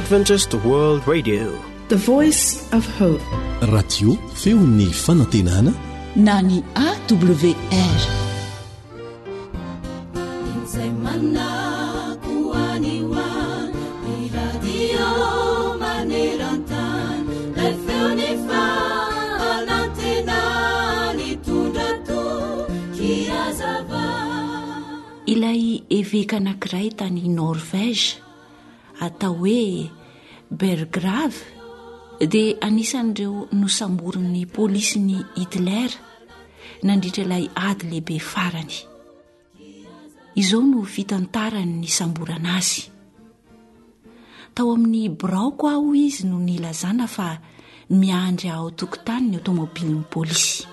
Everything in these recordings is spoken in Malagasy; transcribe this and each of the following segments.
Adventist World Radio. The Voice of Hope. Radio feon'ny fanantenana na ny AWR. Izay manako any ho any, ny radio maneran-tany, ilay feon'ny fanantenana hitondra toky hazava. Ilay eveka anankiray tany Norvège atao hoe Berggrave dia anisan'ireo nosamborin'ny polisin'i Hitler nandritra ilay ady lehibe farany. Izao no fitantarany nisamborana azy. Tao amin'ny biraoko aho hoy izy no nilazana fa miandry aho ao tokotany ny aotomobilin'ny polisy.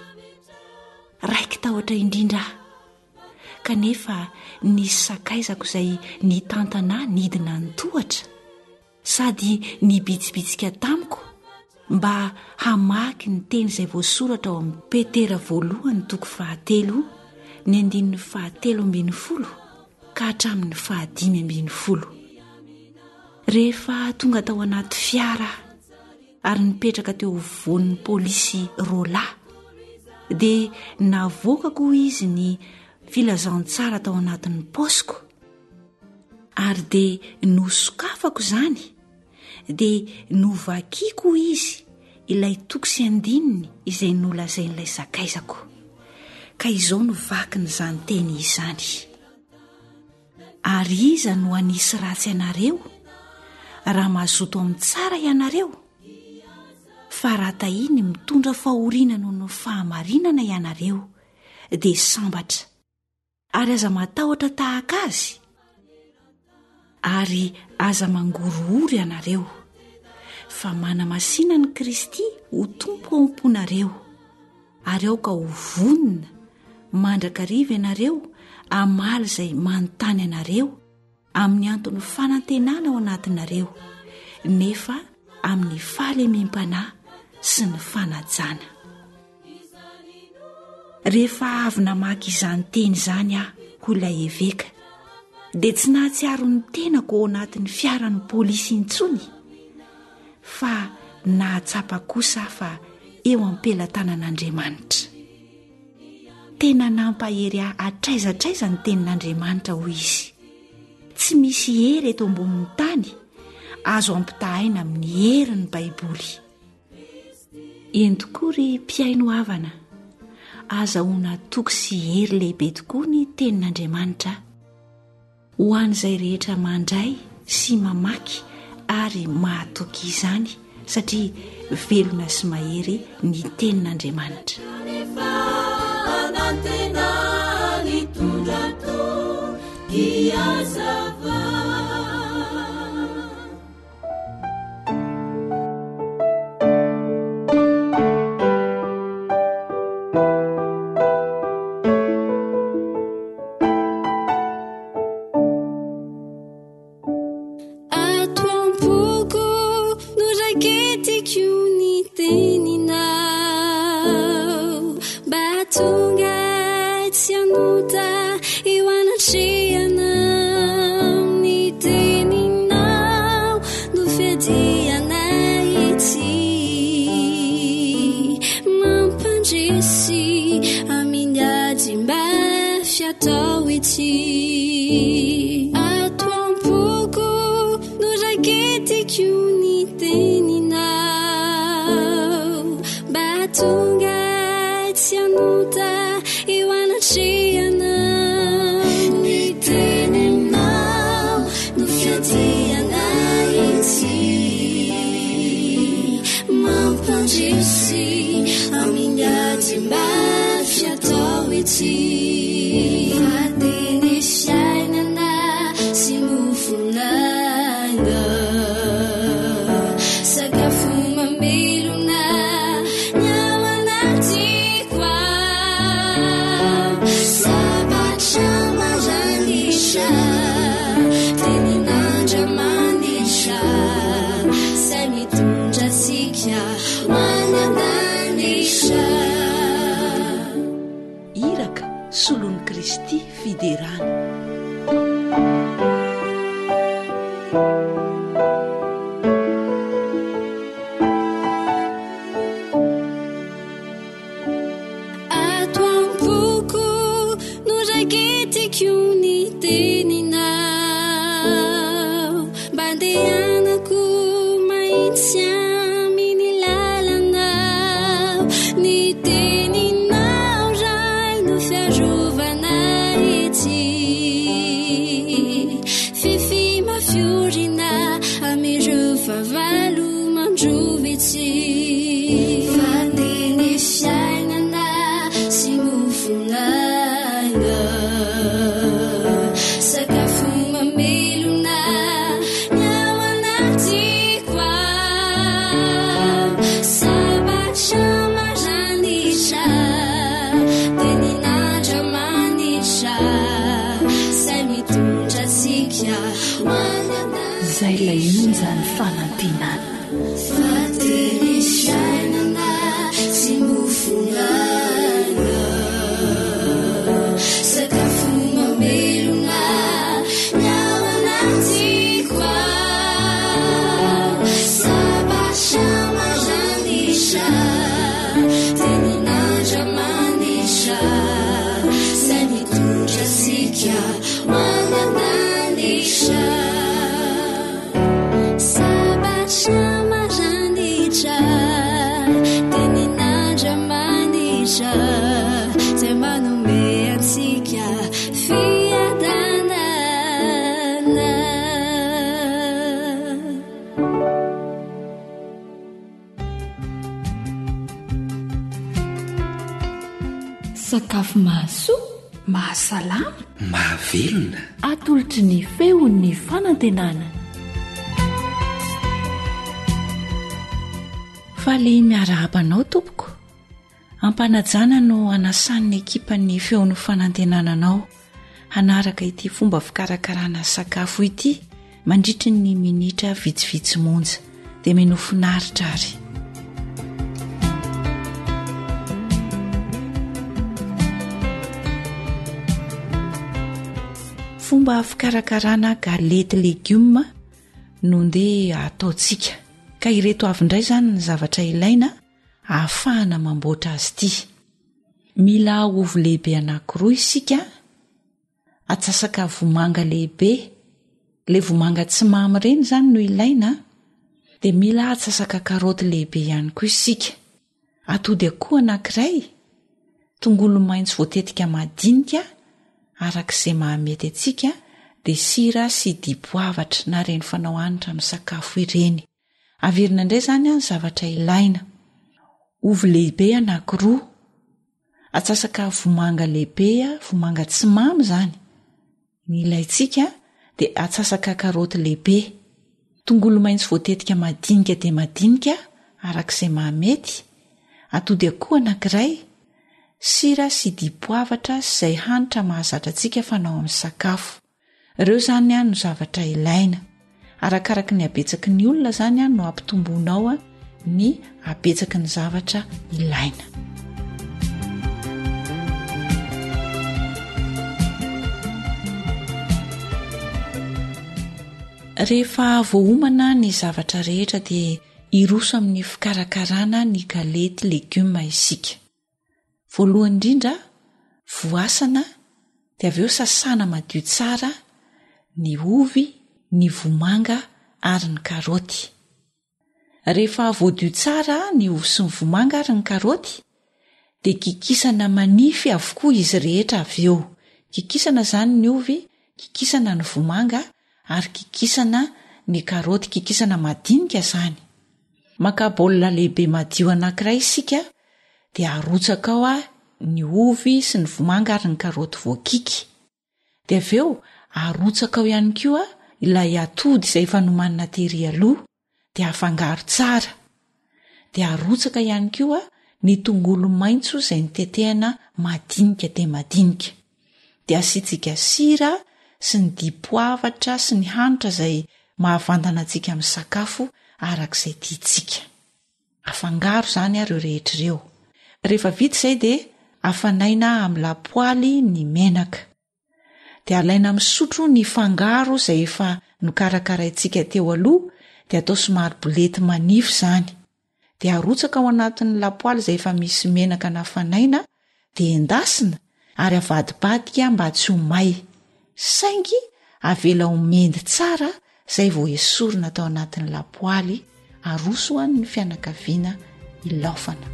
Raiki-tahotra indrindra aho. Kanefa nisy sakaizako izay nitantana ahy nidina ny tohatra sady nibitsibitsika tamiko mba hamaky ny teny izay voasoratra ao amin'ny Petera voalohany toko fahatelo ny andininy fahatelo ambin'ny folo ka hatramin'ny fahadimy ambin'ny folo. Rehefa tonga tao anaty fiara aho ary nipetraka teo afovoan'ny polisy roalahy dia navoakako hoy izy ny filazantsara tao anatin'ny paosiko ary dia nosokafako izany dia novakiko hoy izy ilay toko sy andininy izay nolazain'ilay sakaizako ka izao no vakin'izany teny izany. Ary iza no hanisy ratsy anareo raha mazoto amin'ny tsara ianareo? Fa raha tahiny mitondra fahoriana noho ny fahamarinana ianareo, dia sambatra. Ary aza matahotra tahaka azy, ary aza mangorohoro ianareo, fa manamasina an'i Kristy ho Tompo ao am-ponareo. Ary aoka ho vonona mandrakariva ianareo hamaly izay manontany anareo amin'ny anton'ny fanantenana ao anatinareo, nefa amin'ny fahalemem-panahy sy ny fanajana. Rehefa avy namaky izany teny izany aho, hoy ilay eveka, dia tsy nahatsiaro ny tenako ao anatin'ny fiaran'ny polisy intsony, fa nahatsapa kosa aho fa eo am-pelatanan'Andriamanitra. Tena nampahery ahy hatraiza hatraiza ny tenin'Andriamanitra, hoy izy. Tsy misy hery eto ambonin'ny tany azo ampitahaina amin'ny herin'ny Baiboly. Eny tokoa ry mpihaino havana, azahoana toky sy hery lehibe tokoa ny tenin'Andriamanitra. Ho an'izay rehetra mandray sy mamaky ary mahatoky izany satria velona sy mahery ny tenin'Andriamanitra. Ato am-poko no raiketiko ny teninao mba tonga tsy hanota eo anatrehanao ny teninao no fiadiana ity mampandresy amin'ny ady mafy atao ity ato am-poko no raiketiko ny teninao mba tonga tsy hanota eo anatrehanao ny teninao no fiadiana ity mampandresy amin'ny ady mafy atao ity fa teny fiainana sy mofon'aina sakafo mamelona ny ao anatiko ao sabatra maranitra tenin'Andriamanitra izay mitondra antsika ho any an-danitra. Iraka solon'i Kristy fiderana. Tiako ny teninao Mba andehanako mahitsy amin'ny lalanao Ny teninao Ray no fiarovana ety Fefy mafy orina amin'ireo fahavalo mandrovitsy Fa teny fiainana sy mofon'aina Sakafo mamelona ny ao anatiko ao Sabatra maranitra Tenin'Andriamanitra Izay mitondra antsika ho any an-danitra Izay ilay onjan'ny fanantenana. Fa teny fiainana sy mofon'aina Sakafo mamelona ny ao anatiko ao Sabatra maranitra Tenin'Andriamanitra Izay mitondra antsika ho any an-danitra Sabatra maranitra, Tenin'Andriamanitra, Izay manome antsika fiadanana. Sakafo mahasoa, mahasalama, mahavelona. Atolotry ny feon'ny fanantenana. Faly miarahaba anao tompoko. Ampanajana no anasan'ny ekipan'ny feon'ny fanantenana anao hanaraka ity fomba fikarakarana sakafo ity mandritry ny minitra vitsivitsy monja. Dia mino finaritra ary. Fomba fikarakarana galety legioma no ndeha ataontsika. Ka ireto avy indray izany ny zavatra ilaina ahafahana mamboatra azy ity. Mila ovy lehibe anankiroa isika, atsasaka vomanga lehibe, ilay vomanga tsy mamy ireny izany no ilaina, dia mila atsasaka karaoty lehibe ihany koa isika, atody akoho anankiray, tongolo maitso voatetika madinika araka izay mahamety antsika, dia sira sy dipoavatra na ireny fanao hanitra amin'ny sakafo ireny. Averina indray izany ny zavatra ilaina. Ovy lehibe anankiroa, atsasaka vomanga lehibe, vomanga tsy mamy izany, ny ilaintsika dia atsasaka karaoty lehibe, tongolo maitso voatetika madinika dia madinika araka izay mahamety, atody akoho anankiray, sira sy dipoavatra sy izay hanitra mahazatra antsika fanao amin'ny sakafo. Ireo izany no zavatra ilaina. Arakaraky ny habetsaky ny olona izany no hampitomboanao ny habetsaky ny zavatra ilaina. Rehefa voaomana ny zavatra rehetra dia hiroso amin'ny fikarakarana ny galety legioma isika. Voalohany indrindra, voasana dia avy eo sasana madio tsara ny ovy, ny vomanga ary ny karaoty. Rehefa voadio tsara ny ovy sy ny vomanga ary ny karaoty dia kikisana manify avokoa izy rehetra avy eo. Kikisana izany ny ovy, kikisana ny vomanga ary kikisana ny karaoty, kikisana madinika izany. Maka baolina lehibe madio anankiray isika dia arotsaka ao ny ovy sy ny vomanga ary ny karaoty voakiky. Dia avy eo arotsaka ao ihany koa ilay atody izay efa nomanina tery aloha dia afangaro tsara. Dia arotsaka ihany koa ny tongolo maitso izay notetehana madinika dia madinika. Dia asiantsika sira sy ny dipoavatra sy ny hanitra izay mahavantana antsika amin'ny sakafo araka izay tiantsika. Afangaro izany ireo rehetra ireo. Rehefa vita izay dia afanaina amin'ny lapoaly ny menaka. Dia alaina amin'ny sotro ny fangaro izay efa nokarakaraintsika teo aloha dia atao somary bolety manify izany. Dia arotsaka ao anatin'ny lapoaly izay efa misy menaka nafanaina dia endasina ary avadibadika mba tsy ho may. saingy avela ho mendy tsara izay vao esorina tao anatin'ny lapoaly aroso ho an'ny fianakaviana ilaofana.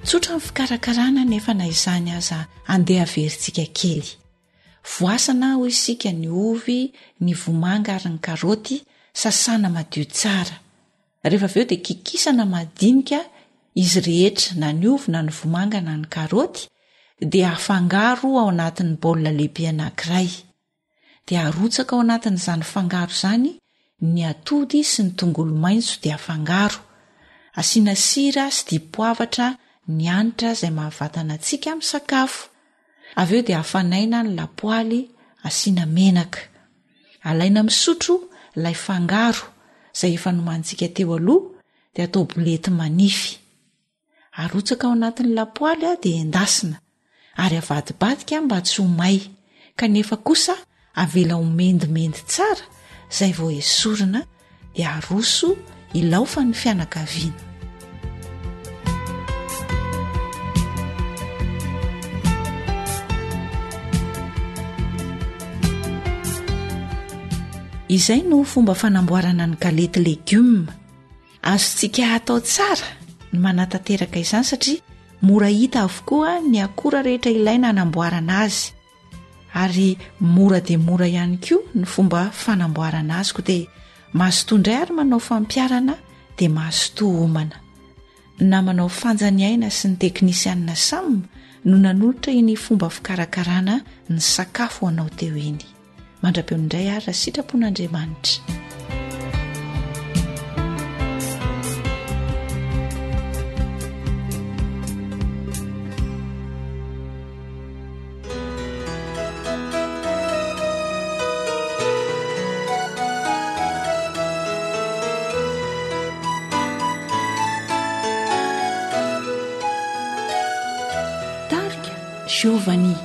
Tsotra ny fikarakarana nefa na izany aza andeha averintsika kely. Voasana hoy isika ny ovy, ny vomanga ary ny karaoty, sasana madio tsara. Rehefa avy eo dia kikisana madinika izy rehetra na ny ovy na ny vomanga na ny karaoty dia afangaro ao anatin'ny baolina lehibe anankiray. Dia arotsaka ao anatin'izany fangaro izany ny atody sy ny tongolo maitso dia afangaro. Asiana sira sy dipoavatra ny hanitra izay mahavatana antsika amin'ny sakafo. Avy eo dia afanaina ny lapoaly asiana menaka. Alaina misotro ilay fangaro izay efa nomanintsika teo aloha dia atao bolety manify. Arotsaka ao anatin'ny lapoaly dia endasina ary avadibadika mba tsy ho may kanefa kosa avela ho mendimendy tsara izay vao esorina dia aroso ilaofan'ny fianakaviana. Izay no fomba fanamboarana ny galety legioma. Azontsika atao tsara ny manatanteraka izany satria mora hita avokoa ny akora rehetra ilaina hanamboarana azy. ary mora dia mora ihany koa ny fomba fanamboarana azy ko dia mazotoa indray ary manao fampiarana dia mazotoa homana. Namanao Fanja ny Aina sy ny teknisianina Sam no nanolotra iny fomba fikarakarana ny sakafo ho anao teo iny. Mandra-peo indray ary raha sitrapon'Andriamanitra. Tarika Giovanni.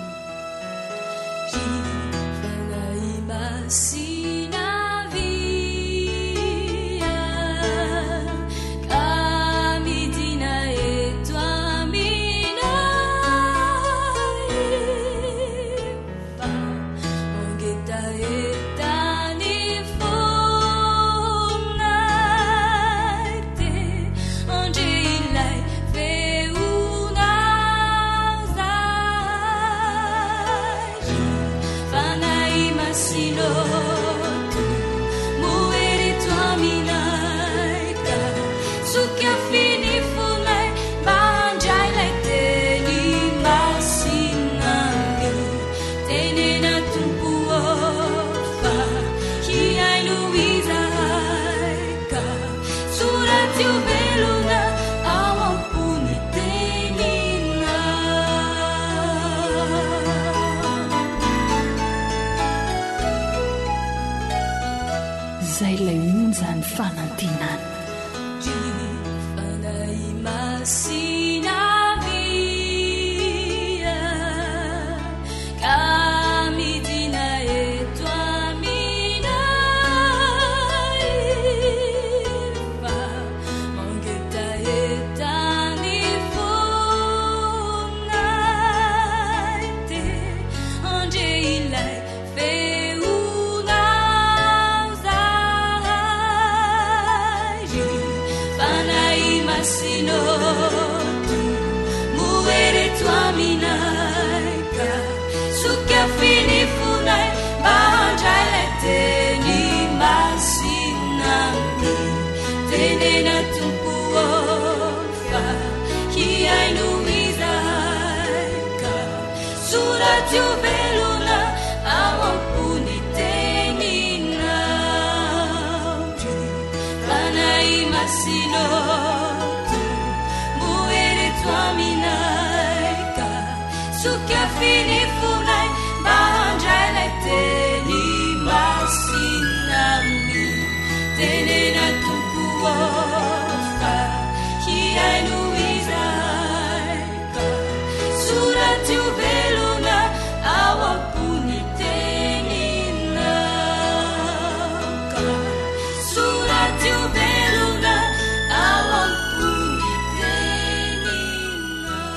Zay ilay onjan'ny fanantenana.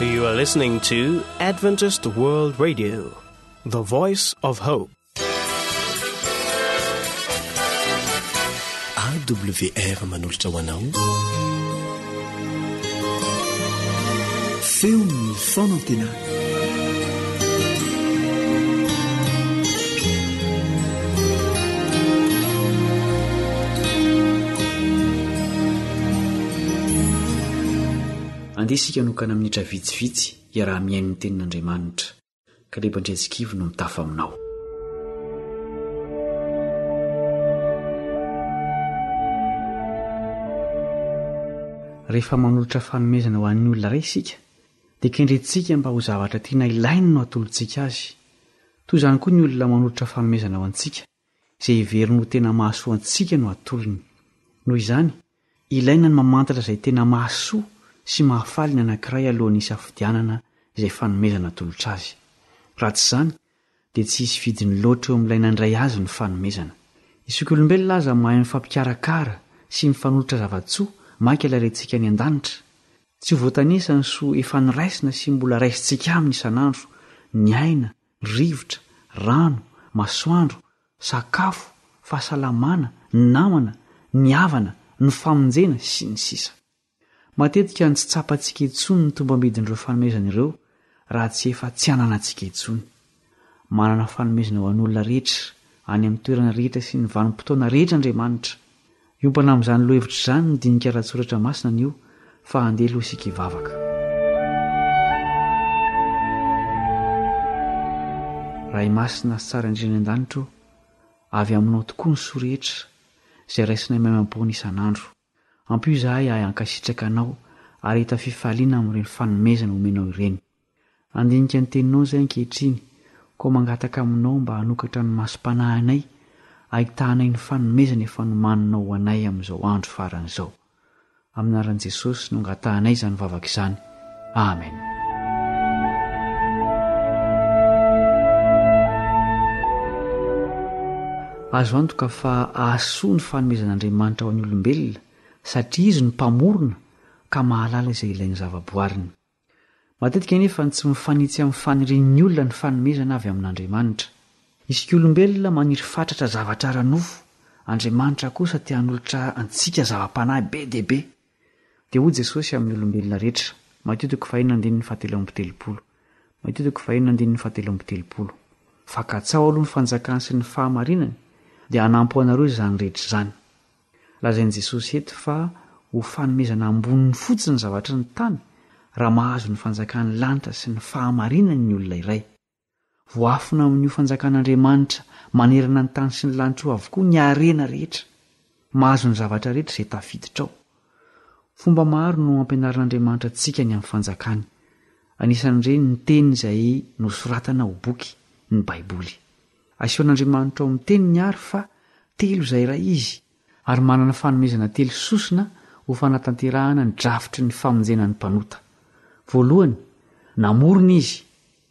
You are listening to Adventist World Radio, the voice of hope. AWR manolotra ho anao feon'ny fanantenana. Andeha isika hanokana minitra vitsivitsy hiaraha-mihaino ny Tenin'Andriamanitra. Kaleba Andriantsikivy no mitafa aminao. Rehefa manolotra fanomezana ho an'ny olona iray isika, dia kendrentsika mba ho zavatra tena ilainy no atolotsika azy. Toy izany koa ny olona manolotra fanomezana ho antsika, izay heveriny ho tena mahasoa antsika no atolony. Noho izany, Ilaina ny mamantatra izay tena mahasoa sy mahafaly ny anankiray alohan'ny hisafidianana izay fanomezana atolotra azy. Raha tsy izany, dia tsy hisy vidiny loatra eo amin'ilay nandray azy ny fanomezana. Isika olombelona aza mahay mifampikarakara sy mifanolotra zava-tsoa mainka ilay Raintsika any an-danitra. Tsy ho voatanisa ny soa efa noraisina sy mbola raisintsika aminy isan'andro, ny aina, rivotra, rano, masoandro, sakafo, fahasalamana, ny namana, ny havana, ny famonjena, sy ny sisa Matetika no tsy tsapantsika intsony ny tombambidin'ireo fanomezana ireo raha tsy efa tsy ananantsika intsony. Manana fanomezana ho an'olona rehetra, any amin'ny toerana rehetra sy ny vanim-potoana rehetra Andriamanitra. Hiompana amin'izany lohahevitra izany ny dinika ara-tsoratra masina anio fa handeha aloha isika hivavaka. Ray masina sy tsara indrindra any an-danitra ô, avy aminao tokoa ny soa rehetra izay raisinay maimaimpoana isan'andro. Ampio izahay hahay hankasitraka anao ary hahita fifaliana amin'ireny fanomezana omenao ireny. Handinika ny Teninao izay ankehitriny, koa mangataka Aminao mba hanokatra ny masom-panahinay hahitanay ny fanomezana efa nomaninao ho anay amin'izao andro farany izao. Amin'ny anaran'i Jesosy no angatahanay izany vavaka izany. Amen. Azo antoka fa hahasoa ny fanomezan'Andriamanitra ho an'ny olombelona, satria Izy no Mpamorona ka mahalala izay ilain'ny zavaboariny. Matetika anefa no tsy mifanitsy amin'ny fanirian'ny olona ny fanomezana avy amin'Andriamanitra. Isika olombelona maniry fatratra zavatra ara-nofo, Andriamanitra kosa te hanolotra antsika zava-panahy be dia be. Dia hoy Jesosy amin'ny olombelona rehetra, Matio toko fahenina andininy fahatelo amby telopolo, Matio toko fahenina andininy fahatelo amby telopolo, Fa katsaho aloha ny fanjakany sy ny fahamarinany, dia hanampy ho anareo izany rehetra izany. Lazain'i Jesosy eto fa ho fanomezana amboniny fotsiny ny zavatry ny tany raha mahazo ny fanjakan'ny lanitra sy ny fahamarinany ny olona iray. Voafina amin'io fanjakan'Andriamanitra manerana ny tany sy ny lanitra io avokoa ny harena rehetra. Mahazo ny zavatra rehetra izay tafiditra ao. Fomba maro no ampianarin'Andriamanitra antsika ny amin'ny fanjakany. Anisan'ireny ny teny izay nosoratana ho boky, ny Baiboly. Asehon'Andriamanitra ao amin'ny Teniny àry fa telo izay iray Izy, ary manana fanomezana telo sosona ho fanatanterahana ny drafitry ny famonjena ny mpanota. Voalohany, namorona Izy.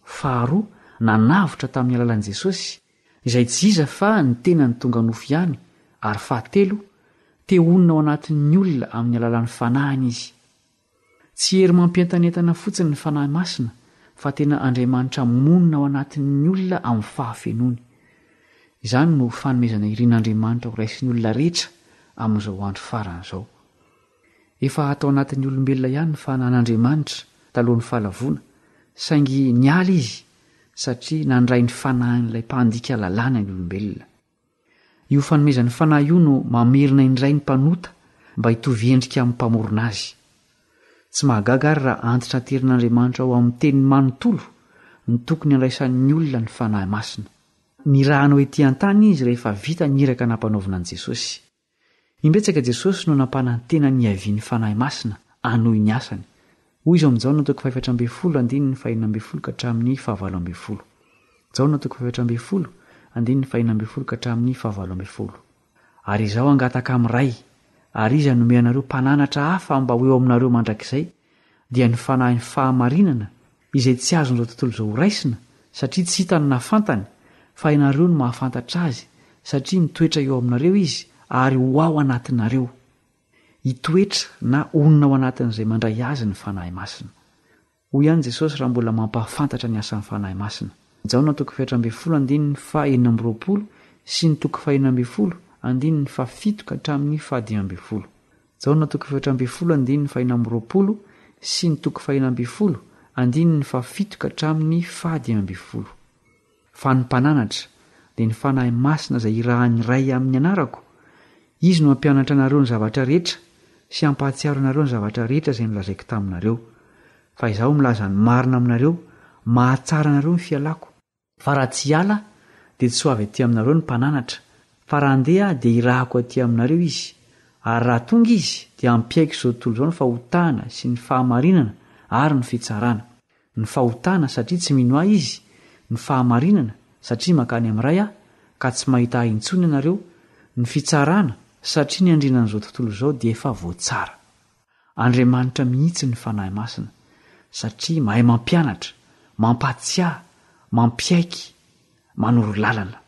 Faharoa, nanavotra tamin'ny alalan'i Jesosy, izay tsy iza fa ny tenany tonga nofo ihany, ary fahatelo, te honina ao anatin'ny olona amin'ny alalan'ny Fanahiny Izy. Tsy hery mampientanentana fotsiny ny Fanahy Masina fa tena Andriamanitra monina ao anatin'ny olona amin'ny fahafenoany. Izany no fanomezana irin'Andriamanitra ho raisin'ny olona rehetra amin'izao andro farany izao. Efa ato anatin'ny olombelona ihany ny fanahin'Andriamanitra talohan'ny Fahalavoana, saingy niala izy satria nandray ny fanahin'ilay mpandika lalàna ny olombelona. Io fanomezan'ny Fanahy io no mamerina indray ny mpanota mba hitovy endrika amin'ny Mpamorona azy. Tsy mahagaga àry raha antitranterin'Andriamanitra ao amin'ny Teniny manontolo ny tokony handraisan'ny olona ny Fanahy Masina. Nirahana ho ety an-tany izy rehefa vita ny iraka nampanaovina an'i Jesosy. Imbetsaka Jesosy no nampanantena ny hiavian'ny Fanahy Masina hanohy ny asany. Hoy Izy ao amin'ny Jaona toko faha-14 andininy faha-16 ka hatramin'ny faha-18. Jaona toko faha-14 andininy faha-16 ka hatramin'ny faha-18. Ary Izaho hangataka amin'ny Ray, ary Izy hanome anareo Mpananatra hafa mba ho eo aminareo mandrakizay, dia ny Fanahin'ny fahamarinana, izay tsy azon'izao tontolo izao horaisina, satria tsy hitany na fantany, fa ianareo no mahafantatra Azy, satria mitoetra eo aminareo Izy ary ho ao anatinareo. Hitoetra na honina ao anatin'izay mandray Azy ny Fanahy Masina. Hoy ihany Jesosy raha mbola mampahafantatra ny asan'ny Fanahy Masina. Jaona toko fahefatra ambinifolo andininy faha 26 sy ny toko faha 16 andininy faha fito ka hatramin'ny faha 15. Jaona toko fahefatra ambinifolo andininy faha 26 sy ny toko faha 16 andininy faha fito ka hatramin'ny faha 15. Fa ny Mpananatra, dia ny Fanahy Masina izay irahan'ny Ray amin'ny anarako, Izy no hampianatra anareo ny zavatra rehetra sy hampahatsiaro anareo ny zavatra rehetra izay nolazaiko taminareo. Fa Izaho milaza ny marina aminareo, mahatsara anareo ny fialako. Fa raha tsy hiala Aho, dia tsy ho avy aty aminareo ny Mpananatra, fa raha handeha Aho, dia hirahako aty aminareo Izy. Ary raha tonga Izy, dia hampiaiky izao tontolo izao ny fahotana sy ny fahamarinana ary ny fitsarana. Ny fahotana, satria tsy mino Ahy izy, ny fahamarinana, satria mankany amin'ny Ray Aho, ka tsy mahita Ahy intsony ianareo, ny fitsarana, satria ny andrianan'izao tontolo izao dia efa voatsara. Andriamanitra mihitsy ny Fanahy Masina, satria mahay mampianatra, mampahatsiahy, mampiaiky, manoro lalana.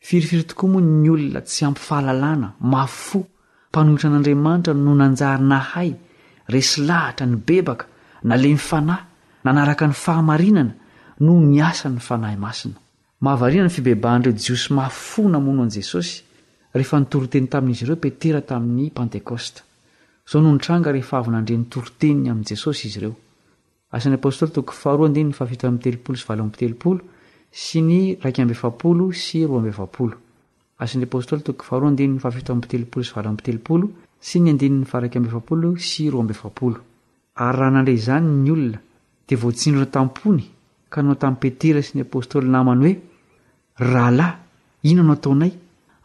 Firifiry tokoa moa ny olona tsy ampy fahalalana, mafy fo, mpanohitra an'Andriamanitra no nanjary nahay, resy lahatra, nibebaka, nalemy fanahy, nanaraka ny fahamarinana noho ny asan'ny Fanahy Masina. Mahavariana ny fibebahan'ireo Jiosy mafy fo namono an'i Jesosy, rehefa nitory teny tamin'izy ireo Petera tamin'ny Pantekosta. Izao no nitranga rehefa avy nandre ny toriteniny amin'i Jesosy izy ireo. Asan'ny Apostoly toko faharoa andininy faha-37 sy 38 sy ny 41 sy 42. Asan'ny Apostoly toko faharoa andininy faha-37 sy 38 sy ny andininy faha-41 sy 42. Ary raha nandre izany ny olona, dia voatsindrona tam-pony ka nanao tamin'i Petera sy ny Apostoly namany hoe, Ry rahalahy, inona no ataonay?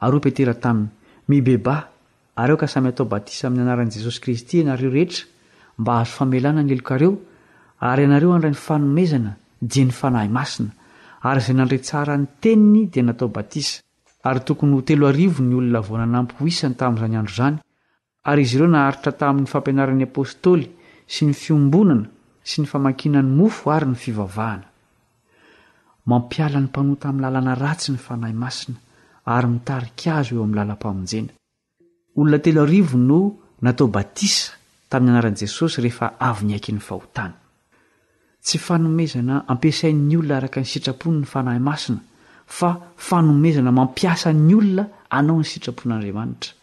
Ary hoy Petera taminy, Mibebaha, Ary aoka samy hatao batisa amin'ny anaran'i Jesosy Kristy ianareo rehetra mba hahazo famelana ny helokareo, ary ianareo handray ny fanomezana, dia ny Fanahy Masina. Ary izay nandre tsara ny teniny dia natao batisa. Ary tokony ho 3000 ny olona vao nanampy ho isany tamin'izany andro izany, ary izy ireo naharitra tamin'ny fampianaran'ny apostoly sy ny fiombonana sy ny famakiana ny mofo ary ny fivavahana. Mampiala ny mpanota amin'ny lalana ratsy ny Fanahy Masina ary mitarika azy ho eo amin'ny lalam-pamonjena. Olona 3000 no natao batisa tamin'ny anaran'i Jesosy rehefa avy niaiky ny fahotany. Tsy fanomezana ampiasain'ny olona araka ny sitrapony ny Fanahy Masina fa fanomezana mampiasa ny olona hanao ny sitrapon'Andriamanitra.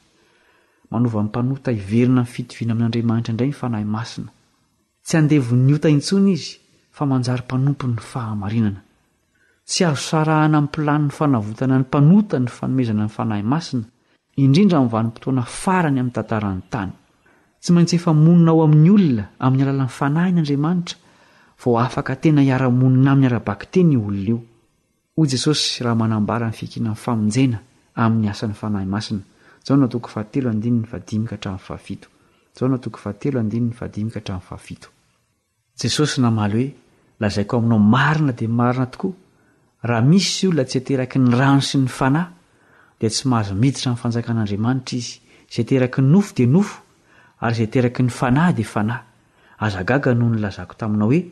Manova ny mpanota hiverina amin'ny fitoviana amin'Andriamanitra indray ny Fanahy Masina. Tsy andevon'ny ota intsony izy fa manjary mpanompon'ny fahamarinana. Tsy azo sarahana amin'ny planin'ny fanavotana ny mpanota ny fanomezana ny Fanahy Masina, indrindra amin'ny vanim-potoana farany amin'ny tantaran'ny tany. Tsy maintsy efa monina ao amin'ny olona amin'ny alalan'ny Fanahiny Andriamanitra vao afaka tena hiara-monina aminy ara-bakiteny io olona io. Hoy Jesosy raha manambara ny fikiana ny famonjena amin'ny asan'ny Fanahy Masina, Jaona toko fahatelo andininy fahadimy ka hatramin'ny fahafito. Jaona toko fahatelo andininy fahadimy ka hatramin'ny fahafito. Jesosy namaly hoe, Lazaiko aminao marina dia marina tokoa, raha misy olona tsy ateraky ny rano sy ny Fanahy, dia tsy mahazo miditra amin'ny fanjakan'Andriamanitra izy. Izay ateraky ny nofo dia nofo, ary izay ateraky ny Fanahy dia fanahy. Aza gaga noho ny nilazako taminao hoe,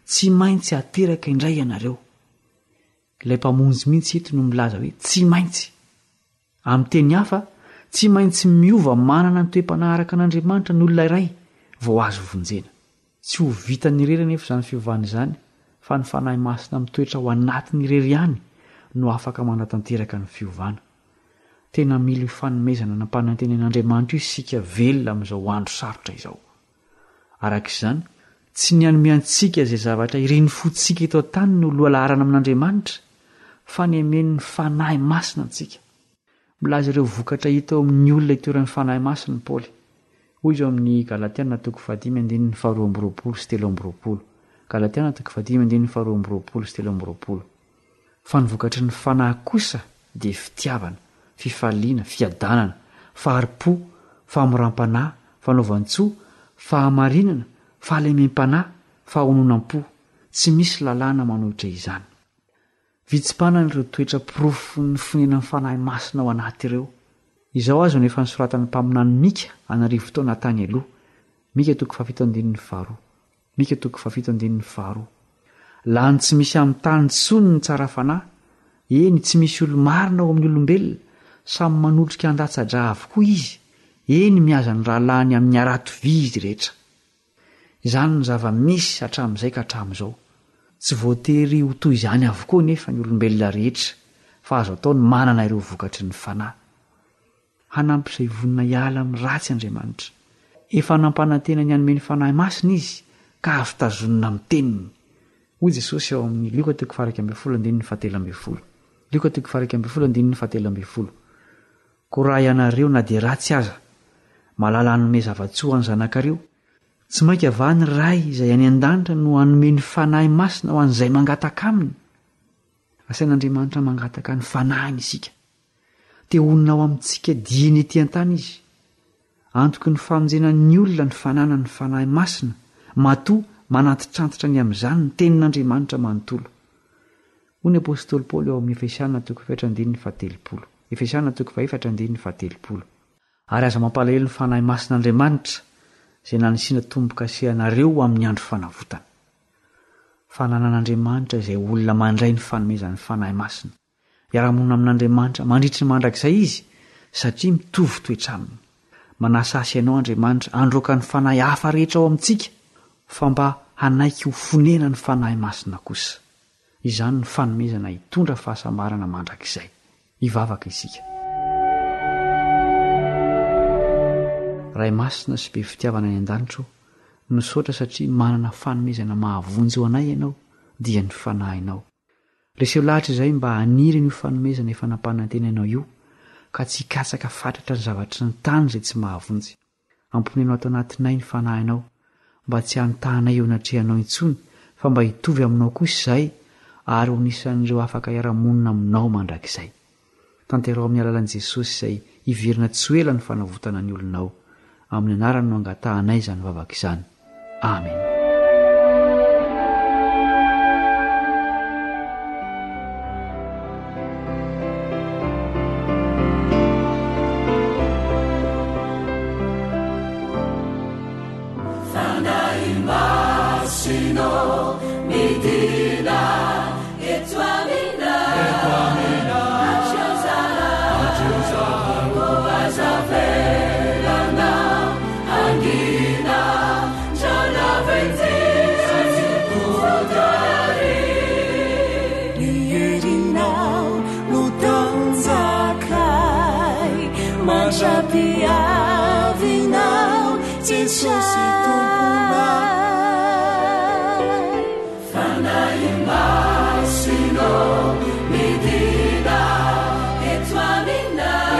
Tsy maintsy ateraka indray ianareo. Ilay Mpamonjy mihitsy eto no milaza hoe tsy maintsy. Amin'ny teny hafa, tsy maintsy miova manana ny toe-panahy araka an'Andriamanitra ny olona iray vao azo vonjena. Tsy ho vitany irery anefa izany fiovana izany fa ny Fanahy Masina mitoetra ao anatiny irery ihany no afaka manatanteraka ny fiovana. Tena mila io fanomezana nampanantenain'Andriamanitra io isika velona amin'izao andro sarotra izao. Araka izany, tsy ny hanome antsika izay zavatra irin'ny fontsika eto an-tany no lohalaharana amin'Andriamanitra, fa ny hameno ny Fanahy Masina antsika. Milaza ireo vokatra hita eo amin'ny olona itoeran'ny Fanahy Masina i Paoly. Hoy izy ao amin'ny Galatiana toko fahadimy andininy faharoa amby roapolo sy 23. Galatiana toko fahadimy andininy faharoa amby roapolo sy 23. Fa ny vokatry ny Fanahy kosa dia fitiavana, fifaliana, fiadanana, fahari-po, fahamoram-panahy, fanaovan-tsoa, fahamarinana, fahalemem-panahy, fahononam-po. Tsy misy lalàna manohitra izany. Vitsy-panana ireo toetra porofon'ny fonenan'ny Fanahy Masina ao anaty ireo. Izao aza no efa nosoratan'ny mpaminany Mika an'arivo taona tany aloha, Mika toko fahafito andininy faharoa. Mika toko fahafito andininy faharoa. Lany tsy misy amin'ny tany intsony ny tsara fanahy, eny, tsy misy olo-marina ao amin'ny olombelona, samy manotrika handatsa-drà avokoa izy, eny, mihaza ny rahalahiny amin'ny harato vy izy rehetra. Izany no zava-misy hatramin'izay ka hatramin'izao. Tsy voatery ho toy izany avokoa anefa ny olombelona rehetra, fa azo atao ny manana ireo vokatry ny fanahy. Hanampy izay vonona hiala amin'ny ratsy Andriamanitra. Efa nampanantena ny hanome ny fanahy masina izy, ka azo tazonina amin'ny teniny. Hoy Jesosy ao amin'ny Lioka toko faha-11 andininy fahatelo ambin'ny folo. Lioka toko faha-11 andininy fahatelo ambin'ny folo. Koa raha ianareo na dia ratsy aza, mahalala hanome zava-tsoa ho an'ny zanakareo, tsy mainka va ny Ray izay any an-danitra no hanome ny Fanahy Masina ho an'izay mangataka Aminy? Asain'Andriamanitra mangataka ny Fanahiny isika. Te honina ao amintsika dieny ety an-tany Izy. Antoky ny famonjena ny olona ny fananany ny Fanahy Masina, matoa manantitrantitra ny amin'izany ny Tenin'Andriamanitra manontolo. Hoy ny apostoly Paoly ao amin'ny Efesiana toko fahefatra andininy fahatelopolo. Efesiana toko fahefatra andininy fahatelopolo. Ary aza mampalahelo ny Fanahy Masin'Andriamanitra, izay nanisiana tombo-kase anareo ho amin'ny andro fanavotana. Fananan'Andriamanitra izay olona mandray ny fanomezan'ny Fanahy Masina. Hiara-monina amin'Andriamanitra mandritry ny mandrakizay izy, satria mitovy toetra aminy. Manasa ahy sy ianao Andriamanitra handroaka ny fanahy hafa rehetra ao amintsika, fa mba hanaiky ho fonenan'ny Fanahy Masina kosa. Izany no fanomezana hitondra fahasambarana mandrakizay. Hivavaka isika. Ray Masina sy be fitiavana any an-danitra ô, misaotra satria manana fanomezana mahavonjy ho anay Ianao, dia ny Fanahinao. Reseho lahatra izahay mba haniry an'io fanomezana efa nampanantenainao io, ka tsy hikatsaka fatratra ny zavatry ny tany izay tsy mahavonjy. Amponeno ato anatinay ny Fanahinao, mba tsy hanotahanay eo anatrehanao intsony, fa mba hitovy aminao kosa izahay, ary ho anisan'ireo afaka hiara-monina aminao mandrakizay. Tanteraho amin'ny alalan'i Jesosy izay hiverina tsy ho ela ny fanavotana ny olonao. Amin'ny anarany no angatahanay izany vavaka izany. Amena. Fanahy Masina midina eto aminay Hatreo zahay koa aza avelanao hangina Ny herinao no tanjakay mandra-piavinao Jesosy Tomponay. Fanahy Masina midina eto aminay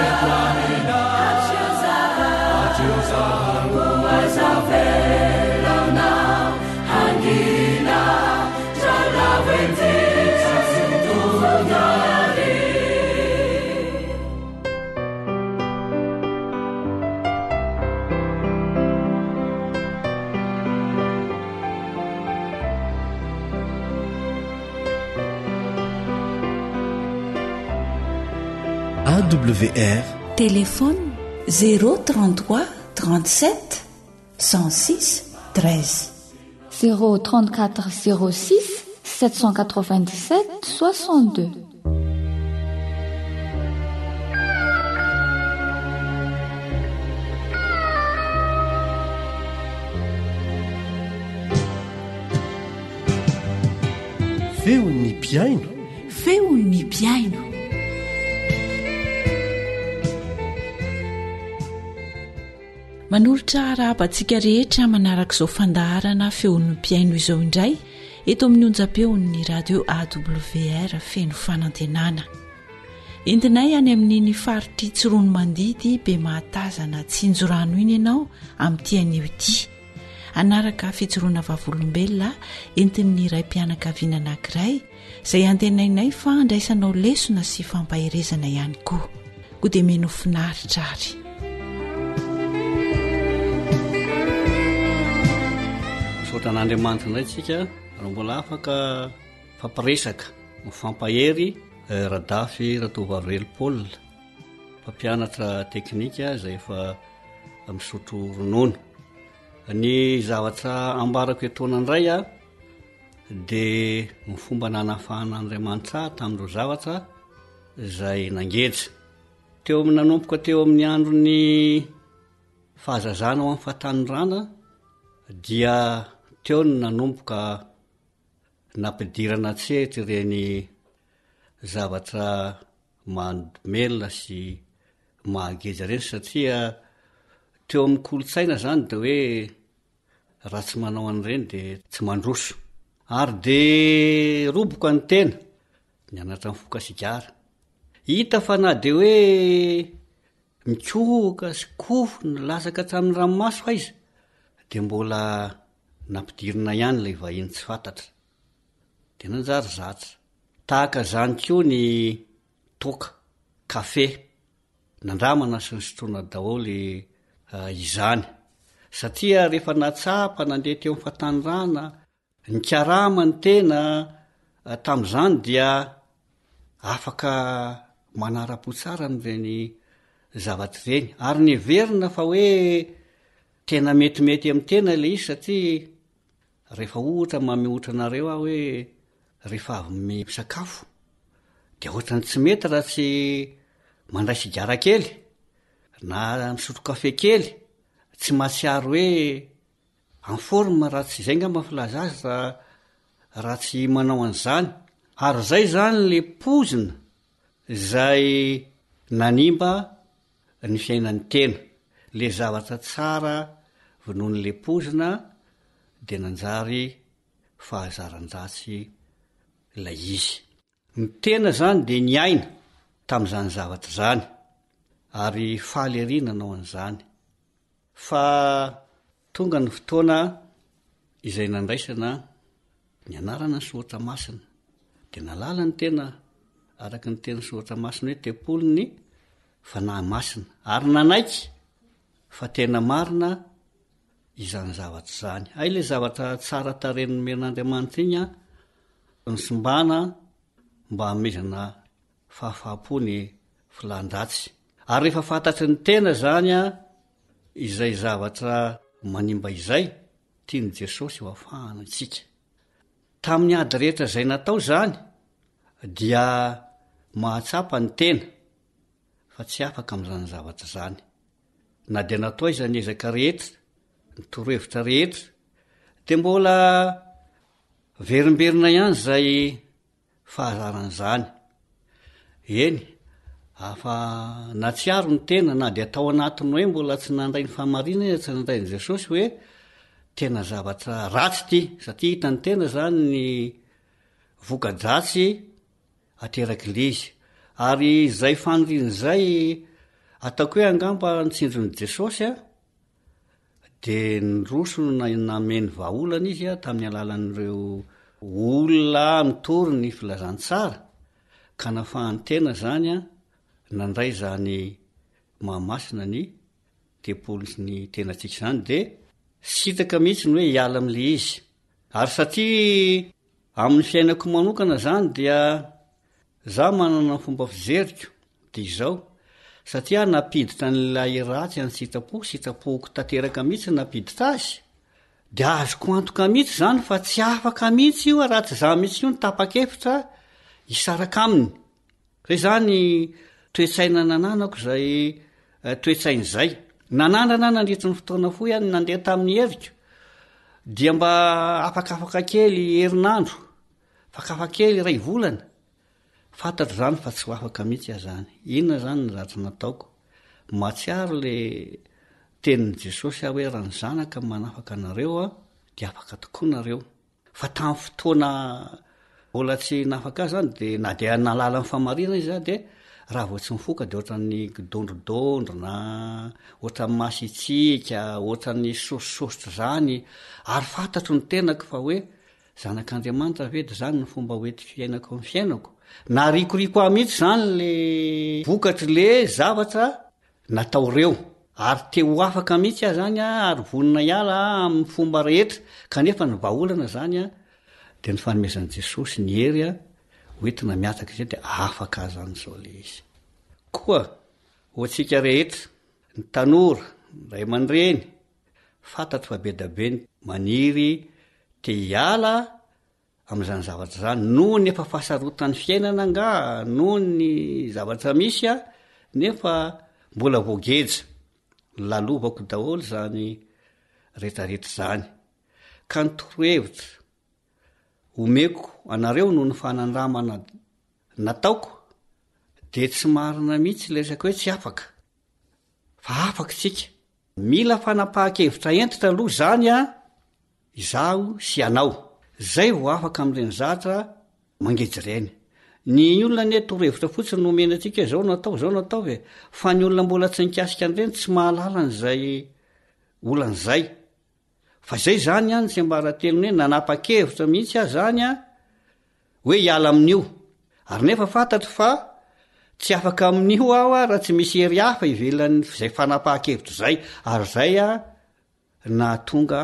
Hatreo zahay koa aza avelanao hangina AWR Téléphone 033 37 106 13. 034 06 797 62. Feon'ny mpihaino. Feon'ny mpihaino. Manolotra arahaba antsika rehetra manaraka izao fandaharana feon'ny mpihaino izao indray eto amin'ny onjam-peon'ny radio AWR feno fanantenana. Entinay any amin'iny faritr'i Tsiroanomandidy Bemahatazana Tsinjorano iny ianao amin'ity anio ity. Hanaraka fijoroana vavolombelona entin'ny raim-pianakaviana anankiray izay antenainay fa handraisanao lesona sy fampaherezana ihany koa. Koa dia mino finaritra ary. Misaotra an'Andriamanitra indray tsika raha mbola afaka fampiresaka mifampahery eh, Radafy Ratovavely Paul mpampianatra teknika izay efa misotro ronono. Ny zavatra ambarako etoana indray a de ny fomba nanafahan'Andriamanitra ahy tamin'ireo zavatra izay nangeja. Teo amin'ny nanomboka teo amin'ny andron'ny fahazazana ho amin'ny fahatanorana. Dia teo no nanomboka nampidirana an-tsehatra ireny zavatra mahadomelina sy mahageja ireny satria teo amin'ny kolontsaina zany de hoe raha tsy manao an'ireny de tsy mandroso. Ary de roboka ny tena, nianatra nifoka sigara. Hita fa na de hoe mikohoka sy kofona latsaka hatramin'ny ranomaso aiza de mbola nampidirina ihany ilay vahiny tsy fantatra. De nanjary zatra. Tahaka izany koa ny toaka, kafe. Nandramana sy nisotroana daholo izany. Satria rehefa nahatsapa nandeha teo amin'ny fahatanorana, nikarama ny tena tamin'izany dia afaka manara-po tsara amin'ireny zavatra ireny. Ary neverina fa hoe tena metimety amin'ny tena ilay izy satria Rehefa ohatra mameotra anareo aho hoe rehefa avy misakafo dia ohatran'ny tsy mety raha tsy mandray sigara kely na misotro kafe kely, tsy mahatsiaro hoe en forme raha tsy izay angamba ny filaza azy raha raha tsy manao an'izany. Ary izay izany le poizina izay nanimba ny fiainan'ny tena. Le zavatra tsara vonoin'le poizina dia nanjary fahazaran-dratsy ilay izy. Ny tena izany dia niaina tamin'izany zavatra izany ary faly ery nanao an'izany. Fa tonga ny fotoana izay nandraisana ny anarana ny soratra masina, dia nalala ny tena araka ny tenin'ny soratra masina hoe tempolin'ny Fanahy Masina, ary nanaiky fa tena marina izany zavatra izany. Hay ilay zavatra tsara tarehy nomen'Andriamanitra iny an, nosimbana mba hanomezana fahafaham-po ny filàn-dratsy. Ary rehefa fantatry ny tena izany an, izay zavatra manimba izay, tian'i Jesosy ho afahana antsika. Tamin'ny ady rehetra izay natao izany, dia mahatsapa ny tena fa tsy afaka amin'izany zavatra izany. Na dia natao aiza ny ezaka rehetra, ny torohevitra rehetra, dia mbola verimberina ihany izay fahazarana izany. Eny, afa natsiaro ny tena na dia tao anatin'ny hoe mbola tsy nandray ny fahamarinana, tsy nandray an'i Jesosy hoe tena zavatra ratsy ity, satria hitan'ny tena izany ny voka-dratsy aterak'ilay izy. Ary izay faniriana izay ataoko hoe angamba ny tsindron'i Jesosy a, de niroso nameno vahaolana izy a tamin'ny alalan'ireo olona mitory ny filazantsara ka nafahan'ny tena zany a nandray zany mahamasina ny tempoly sy ny tenantsika izany de sitraka mihitsy ny hoe hiala am'le izy. Ary satria amin'ny fiainako manokana zany dia Za manana ny fomba fijeriko dia izao, satria aho nampiditra an'ilay ratsy an-tsitrapo, sitrapoako tanteraka mihitsy ny nampiditra azy, dia azoko antoka mihitsy izany fa tsy afaka mihitsy io raha tsy za mihitsy koa no tapa-kevitra hisaraka aminy. Zay izany toe-tsaina nananako izay toe-tsaina izay. Nanandrana aho nandritry ny fotoana fohy aho nandeha tamin'ny heriko, dia mba afakafaka kely herinandro, Afakafa kely iray volana, fantatro izany fa tsy ho afaka mihitsy aho izany. Inona izany ny ratsy nataoko? Mahatsiaro le tenin'i Jesosy aho hoe raha ny Zanaka manafaka anareo dia afaka tokoa nareo. Fa tamin'ny fotoana mbola tsy nafaka ahy izany dia na dia nahalala ny fahamarinana izy aho dia raha vao tsy mifoka dia ohatran'ny kidondrodondrona, ohatran'ny masitsiaka, ohatran'ny sosososotra izany ary fantatro ny tenako fa hoe Zanak'Andriamanitra ve de zany no fomba ho entiko hiainako ny fiainako? Narikoriko ahy mihitsy zany le vokatry le zavatra natao reo, ary te ho afaka mihitsy aho zany a, ary vonona hiala aho amin'ny fomba rehetra, kanefa ny vahaolana zany a de ny fanomezan'i Jesosy ny hery a ho entina miataka izay de afaka aho zany zao le izy. Koa ho antsika rehetra, ny tanora, ny ray aman-dreny, Fantatro fa be da be ny maniry te hiala amin'izany zavatra izany, noho ny efa fahasarotan'ny fiainana angaha, noho ny zavatra misy a, nefa mbola voageja. Lalovako daholo izany retraretra izany. Ka ny torohevitra omeko anareo noho ny fanandramana nataoko dia tsy marina mihitsy ilay resaka hoe tsy afaka fa afaka isika. Mila fanapahan-kevitra hentitra aloha izany an, izaho sy ianao. Izay vao afaka amin'ireny zatra mangeja ireny. Ny olona anie torohevitra fotsiny no omena antsika hoe izao no atao, izao no ataovy e. Fa ny olona mbola tsy nikasika an'ireny tsy mahalala an'izay olana izay. Fa izay izany an, ny tsiambaratelony hoe nanapa-kevitra mihitsy aho izany an, hoe hiala amin'io. Ary nefa fantatro fa tsy afaka amin'io aho raha tsy misy hery hafa ivelan'izay fanapahan-kevitra izay. Ary izay nahatonga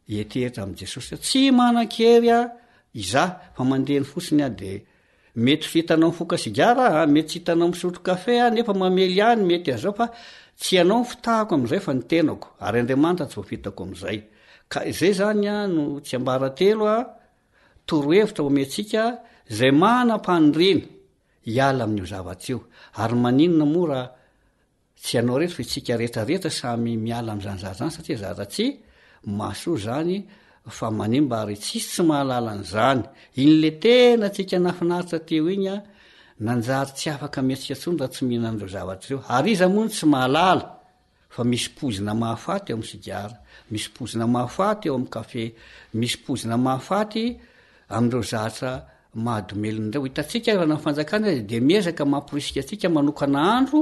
hietehitra amin'i Jesosy. Tsy manan-kery aho izaho fa mandeha ny fotsiny aho dia mety tsy hitanao mifoka sigara aho, mety tsy hitanao misotro kafe aho nefa mamely ahy ny mety an'izao fa tsy ianao ny fitahako amin'izay fa ny tenako ary Andriamanitra tsy voafitako amin'izay. Ka izay izany no tsiambaratelo a. Torohevitra omentsika izay manam-paniriana hiala amin'io zavatra io. Ary maninona moa raha tsy ianao irery fa isika rehetra rehetra samy miala amin'izany zavatra izany satria zavatra tsy mahasoa izany fa manimba ary tsisy tsy mahalala an'izany. Iny le tena tsika nahafinaritra teo iny an, nanjary tsy afaka mihetsika intsony raha tsy mihinana an'ireo zavatra ireo. Ary iza moa no tsy mahalala? Fa misy poizina mahafaty ao amin'ny sigara, misy poizina mahafaty ao amin'ny kafe, misy poizina mahafaty amin'ireo zatra mahadomelina ireo. Hitantsika raha na ny fanjakana aza dia miezaka mamporisika antsika manokana andro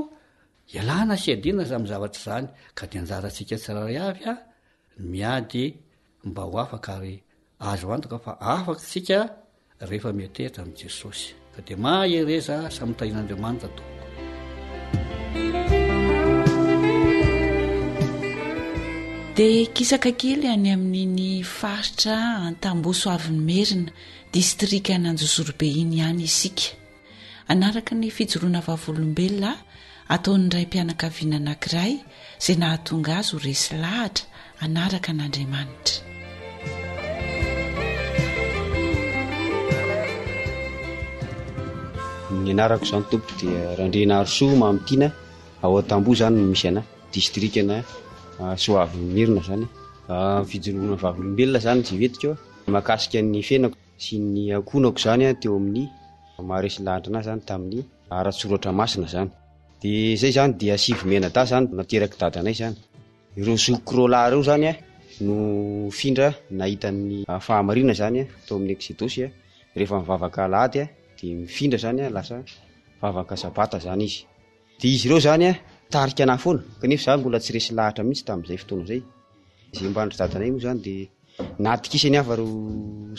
ialana sy iadiana izany zavatra izany. Ka dia anjarantsika tsirairay avy ny miady mba ho afaka ary azo antoka fa afaka isika rehefa miantehitra amin'i Jesosy. Ka dia mahereza samy tahin'Andriamanitra tompoko. Dia kisaka kely any amin'iny faritra Antamboho-Soavinimerina, distrikan'Anjozorobe iny ihany isika. Hanaraka ny fijoroana vavolombelona ataon'ny raim-pianakaviana anankiray izay nahatonga azy ho resy lahatra hanaraka an'Andriamanitra. Ny anarako izany tompoko dia Randrianarisoa Mamitiana, ao Antamboho izany no misy anah, distrikana Soavinirina izany. Fijoroana vavolombelona izany izay hoentiko mahakasika ny fiainako. sy ny ankohonako izany teo amin'ny maharesy lahatra anahy izany tamin'ny ara-tsoratra masina izany. Dia izay izany dia sivy mianadahy izany naterak'i dadanay izany. Ireo zokiko roa lahy ireo izany no nifindra nahita ny fahamarina izany tao amin'ny Eksodosy. Rehefa mivavaka alahady dia mifindra izany lasa vavaka sabata izany izy. Dia izy ireo izany nitarika anah foana, kanefa izaho mbola tsy resy lahatra mihitsy tamin'izay fotoana izay. Izay mba an-dry dadanay moa izany dia natokisany aho fa ireo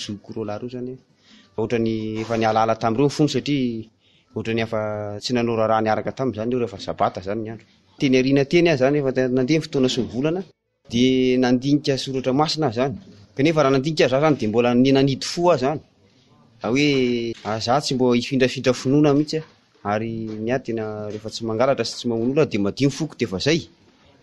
zokiko roalahy ireo izany ohatran'ny efa nialaala tamin'ireo ny fony satria ohatran'ny efa tsy nanao raharaha niaraka taminy izany ireo rehefa sabata izany ny andro. Teny aoriana teny aho izany efa nandeha ny fotoana sy ny volana Dia nandinika soratra masina aho zany. Kanefa raha nandinika aho za zany dia mbola nanidy fo aho zany. Hoe za tsy mbo hifindrafindra finoana mihitsy aho. Ary ny ahy tena rehefa tsy mangalatra sy tsy mamono olona dia madio ny foko dia efa zay.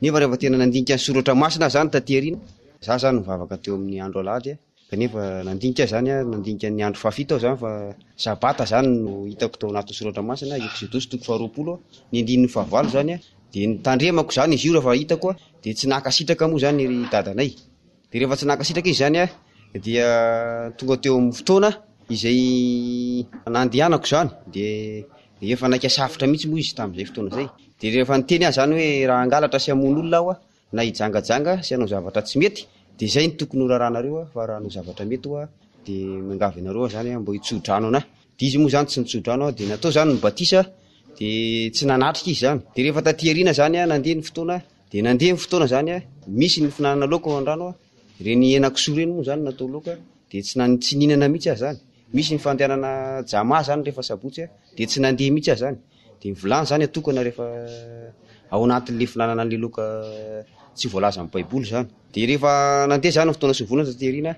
Nefa rehefa tena nandinika ny soratra masina aho zany taty aoriana, za zany nivavaka teo amin'ny andro alahady Kanefa nandinika aho izany, nandinika ny andro fahafito aho izany fa Sabata izany no hitako tao anatin'ny soratra masina, Eksodosy toko faharoapolo, ny andininy fahavalo izany, dia notandremako izany izy io rehefa hitako, dia tsy nankasitraka moa izany ry dadanay. Dia rehefa tsy nankasitraka izy izany dia tonga teo amin'ny fotoana izay nandehanako izany, dia efa naika safotra mihitsy moa izy tamin'izay fotoana izay. Dia rehefa niteny aho izany hoe raha hangalatra sy hamono olona aho na hijangajanga sy hanao zavatra tsy mety dia izay no tokony ho raranareo fa raha hanao zavatra mety hoa dia miangavy anareo aho zany mba hitso-drano anah, dia izy moa zany tsy nitso-drano aho dia natao zany ny batisa dia tsy nanatrika izy zany, dia rehefa taty aoriana zany nandeha ny fotoana dia nandeha ny fotoana zany misy ny fihinanana laoka ao an-drano ireny henakisoa ireny moa zany natao laoka dia tsy nan- tsy nihinana mihitsy aho zany, misy ny fandehanana jama zany rehefa sabotsy dia tsy nandeha mihitsy aho zany. Dia ny vilany izany atokana rehefa ao anatin'ilay fihinanana an'ilay laoka tsy voalazan'ny baiboly izany. Dia rehefa nandeha izany ny fotoana sy ny volana taty aoriana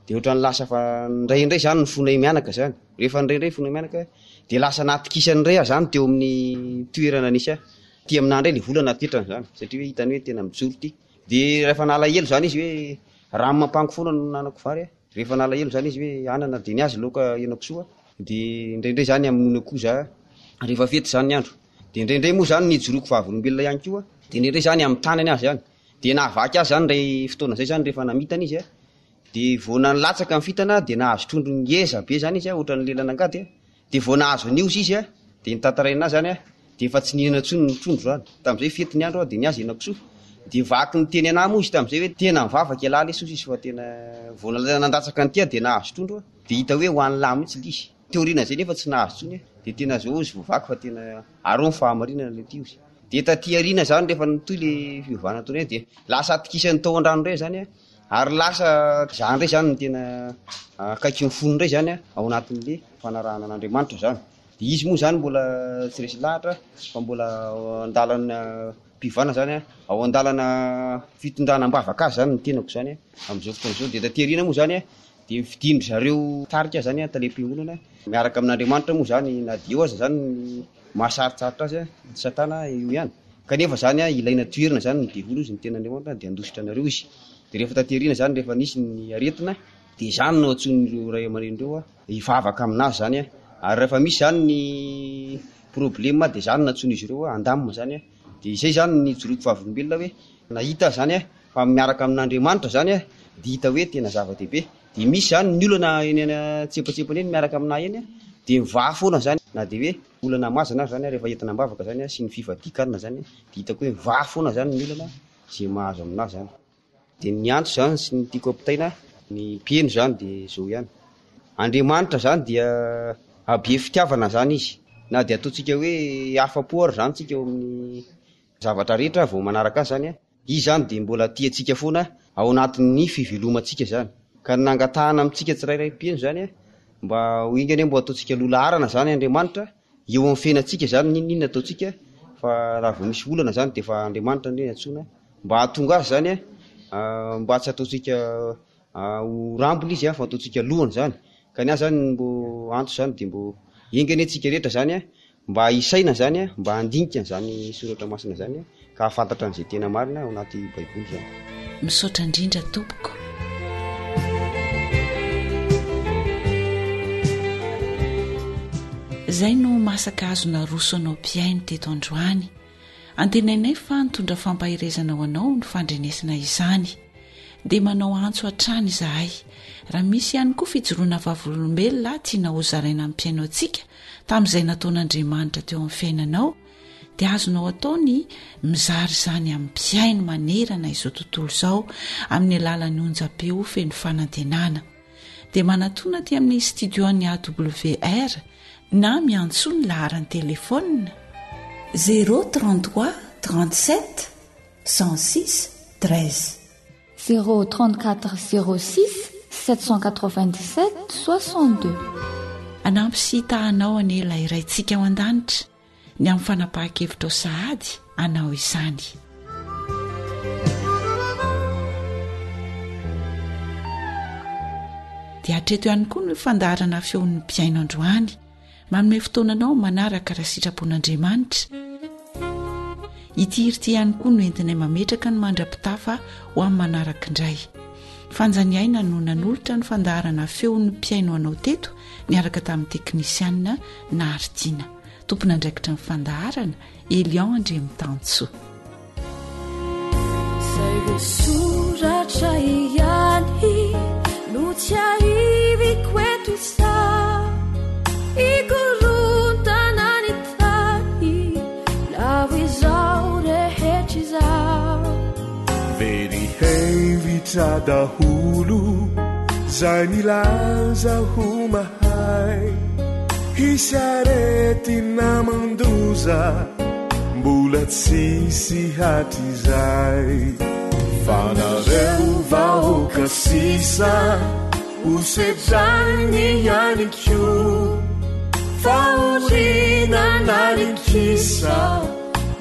dia ohatran'ny lasa fa niray indray izany ny fonay mianaka izany. Rehefa niray indray ny fonay mianaka dia lasa natokisany indray aho izany teo amin'ny toerana nisy ahy. Aty aminahy indray ilay vola napetrany izany satria hoe hitany hoe tena mijoro ity. Dia rehefa nalahelo izany izy hoe rano mampango foana no nihinanako vary a. Rehefa nalahelo izany izy hoe anana dia ny azy laoka henakisoa dia indraindray izany hamonoana akoho za rehefa fety izany ny andro. Dia indraindray moa izany nijoroako vavolombelona ihany koa dia indraindray izany amin'ny tanany azy ihany. Dia nahavaky azy izany indray fotoana izay izany rehefa namitana izy a. Dia vao nalatsaka ny fintana dia nahazo trondro ngeza be zany izy a, ohatran'ny lelan'angady a. Dia vao nahazo an'io izy a, dia notantaraina ahy zany a, dia efa tsy nihinana intsony ny trondro zany. Tamin'izay fety ny andro a, dia ny azy henakisoa. Dia vaky niteny an'ahy moa izy tamin'izay hoe tena mivavaka ialahy lesy hozy izy fa tena vao nandatsaka an'ity aho dia nahazo trondro a. Dia hita hoe ho an'lah mihitsy ilay izy. Taorian'izay nefa tsy nahazo intsony a, dia tena zao izy vao vaky fa tena areo ny fahamarinana ilay ity hozy. Dia taty aoriana zany rehefa nitohy ilay fiovana tao indray dia lasa atokisany tao an-drano indray zany a. Ary lasa zany indray zany no tena akaiky ny fony indray zany ao anatin'le fanarahana an'Andriamanitra zany. De izy moa zany mbola tsy resy lahatra fa mbola ao an-dalana mpivana zany, ao an-dalana fitondrana am-bavaka azy zany ny tenako zany amin'izao fotoana izao. De taty aoriana moa zany de fidin-dry zareo tarika zany talem-piangonana miaraka amin'Andriamanitra moa zany na dia eo aza zany ny maha sarotsarotra azy, satana eo ihany. Kanefa zany an, ilaina toherina zany ny devoly hozy ny tenin'Andriamanitra dia handositra anareo izy. Dia rehefa taty aoriana zany rehefa nisy ny aretina dia izany no antsoin'ireo ray aman-dreny ireo hivavaka aminazy zany an. Ary rehefa misy zany ny problema dia izany no antsoin'izy ireo handamina zany an. Dia izay zany ny ijoroako vavolombelona hoe nahita aho zany an fa miaraka amin'Andriamanitra zany an dia hita hoe tena zava-dehibe. Dia misy zany ny olana eny an-tsempatsempana eny miaraka aminahy eny an, dia mivaha foana zany na dia hoe olana mazana ary zany rehefa entina am-bavaka zany sy ny fifadian-kanina zany dia hitako hoe mivaha foana zany ny olana izay mahazo aminahy zany. Dia ny antso zany sy ny tiako ampitaina ny mpiheno zany dia izao ihany, Andriamanitra zany dia be fitiavana zany izy, na dia ataontsika hoe afa-po ary zany tsika eo amin'ny zavatra rehetra vao manaraka azy zany, Izy zany dia mbola tia antsika foana ao anatin'ny fivelomantsika zany. Ka ny nangatahana amintsika tsirairay mpino zany mba ho enga anie mba ataontsika loha laharana zany Andriamanitra eo amin'ny fiainantsika zany n'inon'inona ataontsika fa raha vao misy olana zany dia efa Andriamanitra anie antsoina mba hahatonga azy zany mba tsy ataontsika ho rambony izy fa ataontsika lohany zany. Ka ny ahy zany mbô antso zany dia mbô enga anie tsika rehetra zany Mba hisaina izany, mba handinika an'izany soratra masina izany ka hahafantatra an'izay tena marina ao anaty Baiboly izany. Misaotra indrindra tompoko. Izay no masaka azo naroso anao mpihaino teto androany. Antenainay fa nitondra fampaherezana ho anao ny fandrenesana izany. Dia manao antso hatrany izahay. Raha misy ihany koa fijoroana vavolombelona tiana hozaraina amin'ny mpihaino antsika tamin'izay nataon'Andriamanitra teo amin'ny fiainanao, dia azonao atao ny mizara izany amin'ny mpihaino manerana izao tontolo izao amin'ny alalan'ny onjam-peo feno fanantenana. Dia manatona aty amin'ny studio an'ny AWR na miantsoa ny laharan-telefaonina 033 37 106 13. 034 06 797 62. Hanampy sy hitaha anao anie ilay Raintsika ao an-danitra ny amin'ny fanapahan-kevitrao sahady hanao izany. Dia hatreto ihany koa ny fandaharana feon'ny mpihaino androany. Manome fotoana anao manaraka raha sitrapon'Andriamanitra. Ity hira ity ihany koa no entinay mametraka ny mandra-pitafa ho amin'ny manaraka indray. Fanjaniaina no nanolotra ny fandaharana feon'ny mpihaino anao teto niaraka tamin'ny teknisianina Naharitina. Tompon'andraikitra ny fandaharana Elion Andriamitansoa. Zay voasoratra ihany no tsiahiviko eto izaho Hikorontana ny tany lavo izao rehetra izao Very hevitra daholo zay milaza ho mahay Hisy aretina mandoza Mbola tsisy hatrizay Fa nareo vahoaka sisa Ho sedrainy ihany koa Fahoriana an'alin-kisa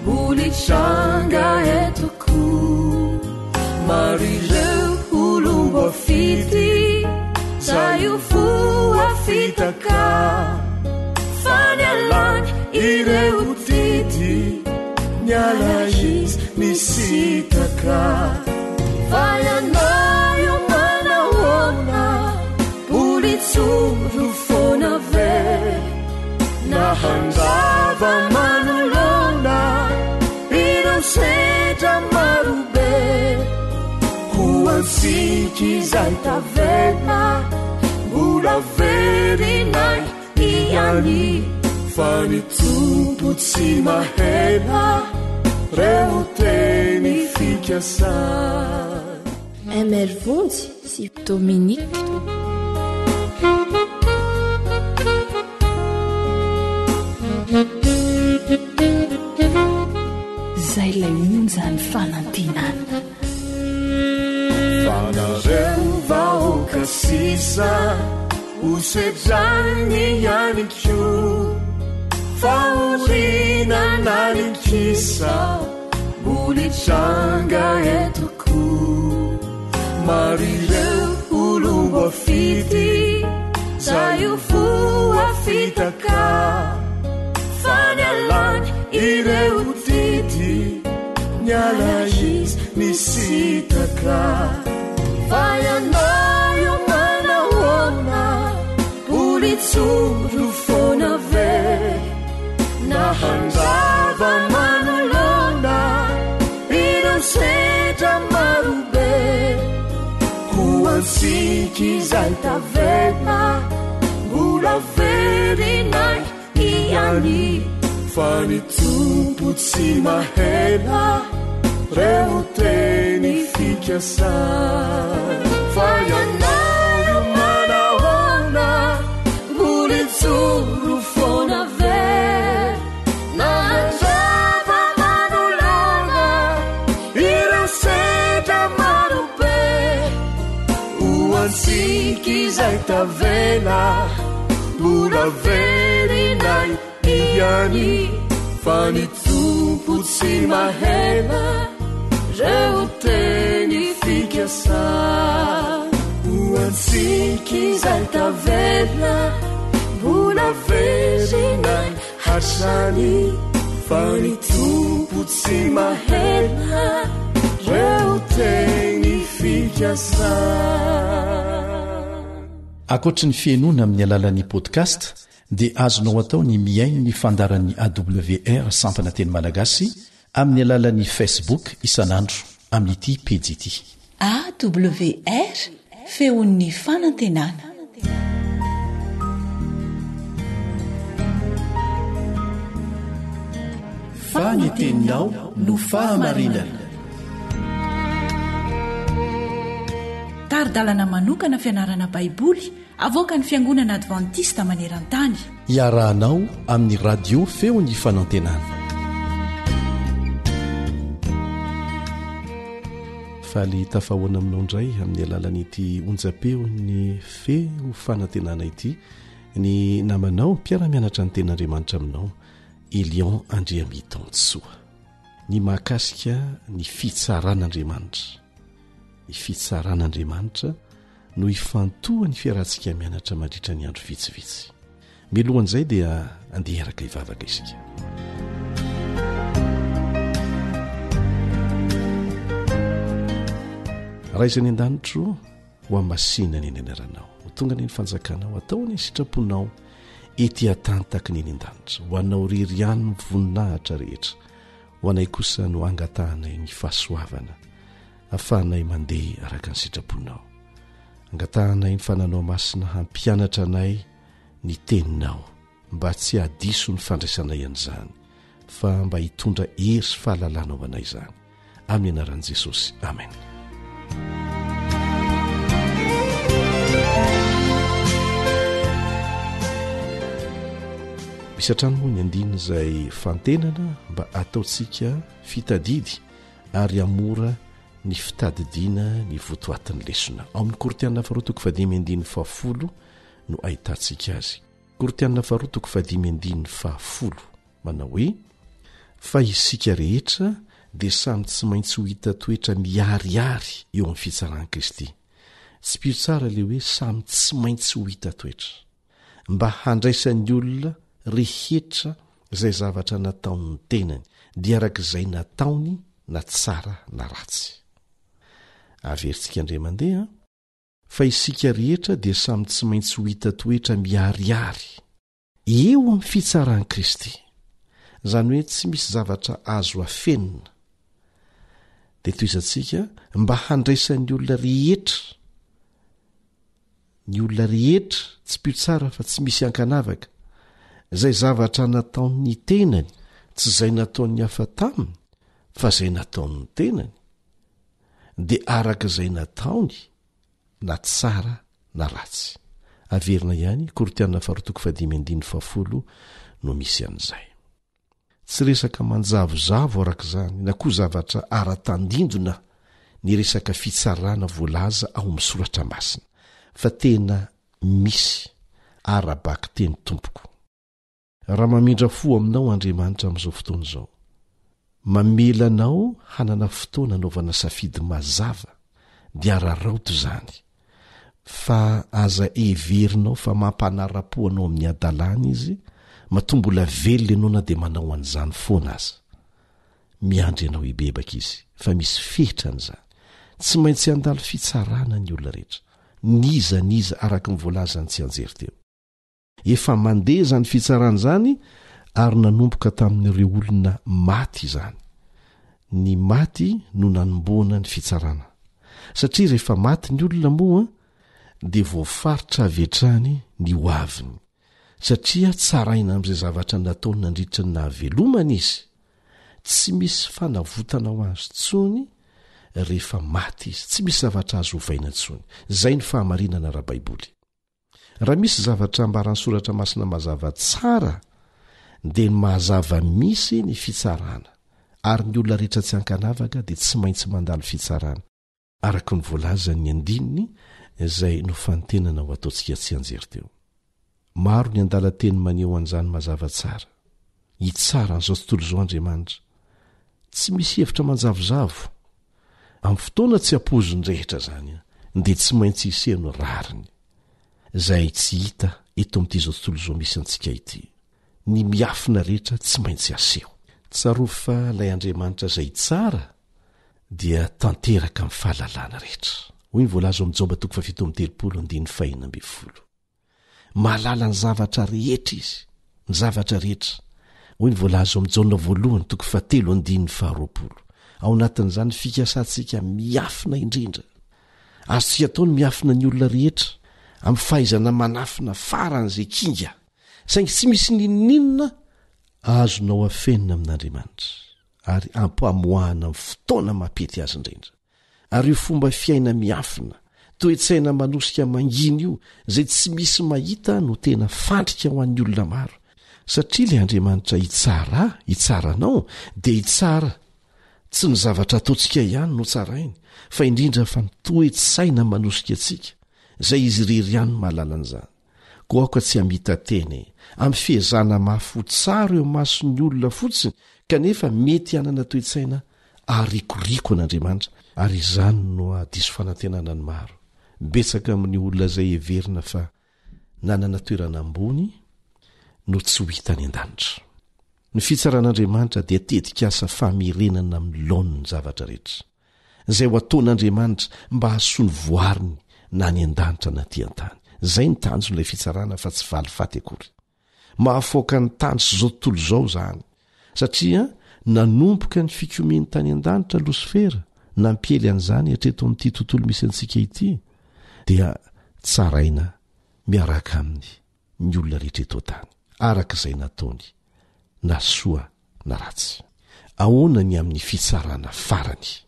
Mbola hitranga eto koa Maro ireo olom-boafidy Zay ho voafitaka Fa nialany ireo didy Niala izy nisitaka Fa ianao io manahoana Mbola hijoro foana ve Na handrava manoloana Ireo sedra marobe Ho antsika. antsika izay tavela mbola verinay ihany fa ny Tompo tsy mahela reo teny fikasany. MR Vonjy sy Dominique. Zay ilay onjan'ny fanantenana. Fa nareo vahoaka sisa ho sedrainy ihany koa fahoriana naninkisa mbola hitranga eto koa maro ireo olom-boafidy zay ho voafitaka fa nialany ireo didy niala izy nisitaka fa ianao io manahoana mbola hijoro foana ve na handrava manoloana ireo sedra marobe ho antsika izay tavela mbola verinay ihany fa ny Tompo tsy mahela reo teny fikasany fa ianao io manahoana mbola hijoro foana ve na handrava manoloana ireo sedra marobe ho antsika izay tavela Mbola verinay ihany fa ny Tompo tsy mahela reo teny fikasany ho antsika izay tavela mbola verinay hatrany fa ny Tompo tsy mahela reo teny fikasany. Ankoatry ny fihainoana amin'ny alalan'ny podcast dia azonao atao ny mihaino ny fandaharan'ny AWR sampana teny malagasy amin'ny alalan'ny Facebook isan'andro amin'ity pejy ity. AWR, feon'ny fanantenana. Fa ny teninao no fahamarinana. Tari-dalana manokana fianarana Baiboly avoakan'ny Fiangonana Advantista maneran-tany. Iarahanao amin'ny Radio Feon'ny Fanantenana. Faly tafahoana aminao indray amin'ny alalan'ity onjam-peon'ny Feo Fanantenana ity ny namanao mpiara-mianatra ny Tenin'Andriamanitra aminao, Elion Andriamitansoa. Ny mahakasika ny fitsaran'Andriamanitra. Ny fitsaran'Andriamanitra no ifantohan'ny fiarahantsika mianatra mandritra ny andro vitsivitsy. Mialohan'izay dia andeha hiaraka hivavaka isika. Ray izay any an-danitro, ho hamasina ny anaranao. Ho tonga anie ny fanjakanao, atao anie ny sitraponao ety an-tany tahaka ny eny an-danitra. Ho anao irery ihany ny voninahitra rehetra. Ho anay kosa no angatahanay ny fahasoavana ahafahanay mandeha araka ny sitraponao. Angatahanay ny fananao masina hampianatra anay ny teninao mba tsy hahadiso ny fandraisanay an'izany fa mba hitondra hery sy fahalalana ho anay izany. Amin'ny anaran'i Jesosy. Amen. Misy hatrany moa ny andininy izay fantenana mba ataontsika fitadidy ary hamora ny fitadidiana ny votoatin'ny lesona. Ao amin'ny Korintiana faharoa toko fahadimy andininy fahafolo no ahitantsika azy. Korintiana faharoa toko fahadimy andininy fahafolo manao hoe, Fa isika rehetra dia samy tsy maintsy ho hita toetra miharihary eo amin'ny fitsaran'i Kristy. Tsipiho tsara ilay hoe samy tsy maintsy ho hita toetra. Mba handraisan'ny olona rehetra izay zavatra nataon'ny tenany, dia araka izay nataony na tsara na ratsy. Averintsika indray mandeha an! Fa isika rehetra dia samy tsy maintsy ho hita toetra miharihary eo amin'ny fitsaran'i Kristy. Izany hoe tsy misy zavatra azo afenina. Dia tohizantsika mba handraisan'ny olona rehetra, ny olona rehetra, tsipio tsara fa tsy misy ankanavaka, izay zavatra nataon'ny tenany, tsy izay nataon'ny hafa taminy, fa izay nataon'ny tenany, dia araka izay nataony, na tsara na ratsy. Averina ihany, Korintiana faharoa toko fahadimy andininy fahafolo no misy an'izay. Tsy resaka manjavozavo araka izany na koa zavatra ara-tandindona ny resaka fitsarana voalaza ao amin'ny soratra masina fa tena misy ara-bakiteny tompoko. Raha mamindra fo aminao Andriamanitra amin'izao fotoana izao, mamela anao hanana fotoana anaovana safidy mazava dia araraoty izany Fa aza heverinao fa mampanara-po anao amin'ny hadalana izy, matoa mbola velona ianao na dia manao an'izany foana aza. Miandry anao hibebaka izy, fa misy fetrany izany. Tsy maintsy handalo fitsarana ny olona rehetra, n'iza n'iza araka ny voalazan'ny tsianjery teo. Efa mandeha izany fitsarana izany ary nanomboka tamin'ireo olona maty izany. Ny maty no nanombohana ny fitsarana. Satria rehefa maty ny olona moa dia voafaritra avy hatrany ny ho aviny. Satria tsaraina amin'izay zavatra nataony nandritra ny nahavelomany izy. Tsy misy fanavotana ho azy intsony rehefa maty izy. Tsy misy zavatra azo ovaina intsony. Izay ny fahamarinana ara-baiboly. Raha misy zavatra ambaran'ny Soratra Masina mazava tsara, dia ny maha-zava-misy ny fitsarana, ary ny olona rehetra tsy an-kanavaka dia tsy maintsy mandalo fitsarana, araka ny voalazan'ny andininy izay nofantenana ho ataontsika tsianjery teo. Maro ny andalan-teny maneho an'izany mazava tsara. Hitsara an'izao tontolo izao Andriamanitra. Tsy misy hevitra manjavozavo. Amin'ny fotoana tsy ampoizin'ny rehetra izany, dia tsy maintsy hiseho ny rariny, izay tsy hita eto amin'ity izao tontolo izao misy antsika ity. Ny miafina rehetra tsy maintsy haseho. Tsarovy fa ilay Andriamanitra izay tsara dia tanteraka amin'ny fahalalana rehetra. Hoy ny voalaza ao amin'ny Joba toko fahafito amby telopolo andininy fahenina ambin'ny folo. Mahalala ny zavatra rehetra izy, ny zavatra rehetra. Hoy ny voalaza ao amin'ny Jaona voalohany toko fahatelo andininy faharoapolo. Ao anatin'izany ny fikasantsika miafina indrindra. Azontsika atao ny miafina ny olona rehetra amin'ny fahaizana manafina faran'izay kinga. Saingy tsy misy n'inon'inona azonao afenina amin'Andriamanitra ary ampamoahana amin'ny fotoana mampety azy indrindra. Ary io fomba fiaina miafina, toe-tsaina manosika mangina io, izay tsy misy mahita no tena fandrika ho an'ny olona maro. Satria ilay Andriamanitra hitsara ahy, hitsara anao, dia hitsara. Tsy ny zavatra ataontsika ihany no tsarainy, fa indrindra fa ny toe-tsaina manosika antsika, izay Izy irery ihany no mahalala an'izany. Koa aoka tsy hamita-tena e, amin'ny fiezahana mafy ho tsara eo imason'ny olona fotsiny, kanefa mety hanana toe-tsaina aharikoriko an'Andriamanitra, ary izany no hahadiso fanantenana ny maro. Betsaka amin'ny olona izay heverina fa nanana toerana ambony no tsy ho hita any an-danitra. Ny fitsaran'Andriamanitra dia tetikasa famerenana amin'ny laoniny ny zavatra rehetra. Izay ho ataon'Andriamanitra mba hahasoa ny voariny na any an-danitra na aty an-tany. Izay ny tanjon'ilay fitsarana fa tsy valifaty akory. Mahafaoka ny tany sy izao tontolo izao izany, satria nanomboka ny fikomiany tany an-danitra Losifera, nampiely an'izany hatreto amin'ity tontolo misy antsika ity, dia tsaraina miaraka aminy ny olona rehetra eto an-tany, araka izay nataony, na soa na ratsy. Ahoana ny amin'ny fitsarana farany?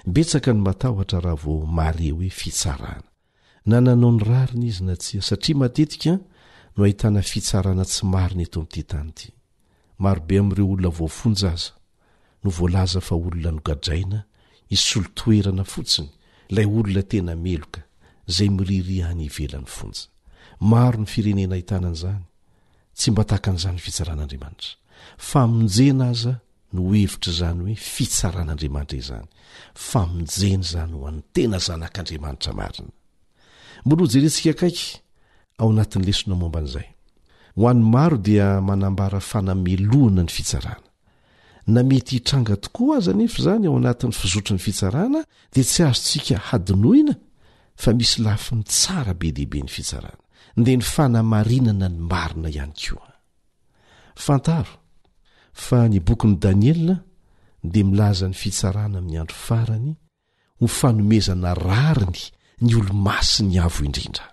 Betsaka ny matahotra raha vao mahare hoe fitsarana. Na nanao ny rariny izy na tsia, satria matetika no ahitana fitsarana tsy marina eto amin'ity tany ity. Marobe amin'ireo olona voafonja aza no voalaza fa olona nogadraina hisolo toerana fotsiny ilay olona tena meloka izay miririha any ivelan'ny fonja. Maro ny firenena ahitana an'izany. Tsy mba tahaka an'izany ny fitsaran'Andriamanitra. Famonjena aza no hevitr'izany hoe fitsaran'Andriamanitra izany. Famonjena izany ho an'ny tena zanak'Andriamanitra marina. Mbola hojerentsika akaiky ao anatin'ny lesona momba an'izay. Ho an'ny maro dia manambara fanamelohana ny fitsarana. Na mety hitranga tokoa aza anefa izany ao anatin'ny fizotry ny fitsarana dia tsy azontsika hadinoina fa misy lafiny tsara be dia be ny fitsarana, dia ny fanamarinana ny marina ihany koa. Fantaro fa ny bokin'i Daniela dia milaza ny fitsarana amin'ny andro farany ho fanomezana rariny ny olo-masin'ny Avo Indrindra.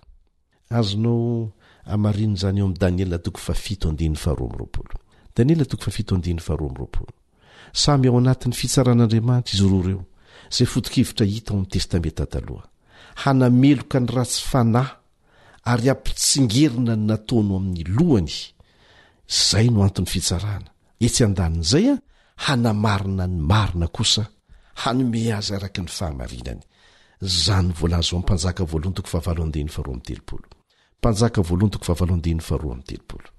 Azonao hamarinina izany ao amin'ny Daniela toko fahafito andininy faharoa amby roapolo. Daniela toko fahafito andininy faharoa amby roapolo. Samy ao anatin'ny fitsaran'Andriamanitra izy roa ireo, izay foto-kevitra hita ao amin'ny Testamenta Taloha. Hanameloka ny ratsy fanahy ary hampitsingerina ny nataony ho amin'ny lohany. Izay no anton'ny fitsarana. Etsy andanin'izay, hanamarina ny marina kosa, hanome azy araka ny fahamarinany. Izany voalaza ao amin'ny Mpanjaka voalohany toko fahavalo andininy faharoa amby telopolo. Mpanjaka voalohany toko fahavalo andininy faharoa amby telopolo.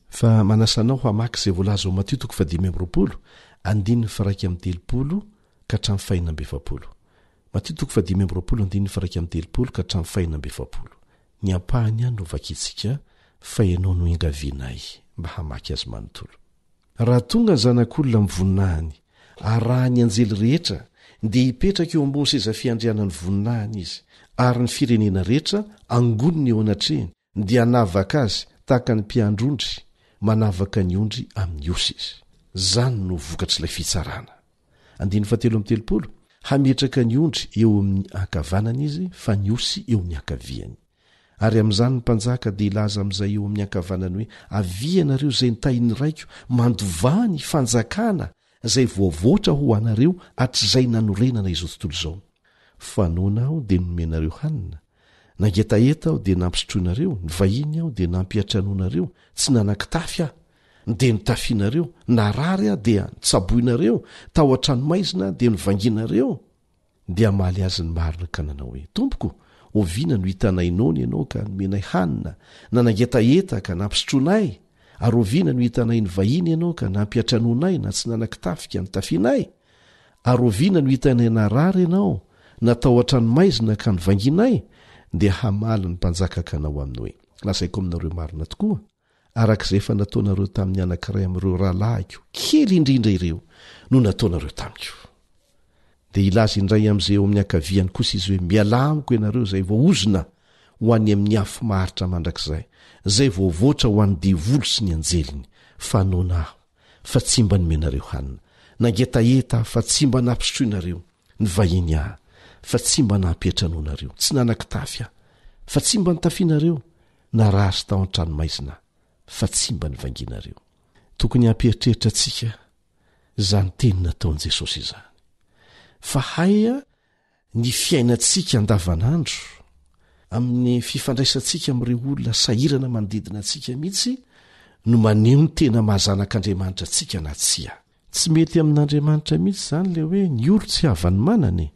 Fa manasa anao hamaky izay voalaza ao Matio toko fahadimy amby roapolo, andininy faharaika amby telopolo ka hatramin'ny fahenina amby efapolo. Matio toko fahadimy amby roapolo andininy faharaika amby telopolo ka hatramin'ny fahenina amby efapolo. Ny ampahany ihany no vakintsika fa ianao no iangavianay mba hamaky azy manontolo. Raha tonga ny Zanak'olona amin'ny voninahiny, arahin'ny anjely rehetra, dia hipetraka eo ambony seza fiandrianan'ny voninahiny izy, ary ny firenena rehetra angoniny eo anatrehany, dia hanavaka azy tahaka ny mpiandry ondry manavaka ny ondry amin'ny osy izy. Izany no vokatr'ilay fitsarana. Andininy fahatelo amby telopolo, Hametraka ny ondry eo amin'ny ankavanany izy, fa ny osy eo amin'ny ankaviany. Ary amin'izany ny mpanjaka dia hilaza amin'izay eo amin'ny ankavanany hoe, Avia ianareo izay nitahian'ny Raiko, mandovà ny fanjakana izay voavoatra ho anareo hatrizay nanorenana izao tontolo izao. Fa noana aho dia nomenareo hanina, nangetaheta aho dia nampisotroinareo, nivahiny aho dia nampiantranoinareo, tsy nanan-kitafy aho, dia notafianareo, narary aho dia notsaboinareo, tao an-tranomaizina aho dia novangianareo. Dia hamaly azy ny marina ka nanao hoe, Tompoko, oviana no hitanay noana ianao ka nomenay hanina, na nangetaheta ka nampisotroinay? Ary oviana no hitanay nivahiny ianao ka nampiantranoinay, na tsy nanan-kitafy ka notafianay? Ary oviana no hitanay narary ianao, na tao an-tranomaizina ka novangianay? Dia hamaly ny mpanjaka ka hanao aminy hoe, Lazaiko aminareo marina tokoa, araka izay efa nataonareo tamin'ny anankiray amin'ireo rahalahiko kely indrindra ireo no nataonareo tamiko. Dia hilaza indray amin'izay eo amin'ny ankaviany kosa izy hoe, Mialà amiko ianareo izay voaozona ho any amin'ny afo maharitra mandrakizay, izay voavoatra ho an'ny devoly sy ny anjeliny, fa noana aho, fa tsy mba nomenareo hanina, nangetaheta aho, fa tsy mba nampisotroinareo, nivahiny aho, fa tsy mba nampiantranoanareo, tsy nanan-kitafy aho, fa tsy mba nitafianareo, Narary tao an-tranomaizina fa tsy mba nivangianareo. Tokony hampieritreritra antsika izany teny nataon'i Jesosy izany. Fa hay ny fiainantsika andavanandro, amin'ny fifandraisantsika amin'ireo olona sahirana manodidina antsika mihitsy no maneho ny tena maha zanak'Andriamanitra antsika na tsia. Tsy mety amin'Andriamanitra mihitsy izany ilay hoe ny ory tsy havan'ny manana e!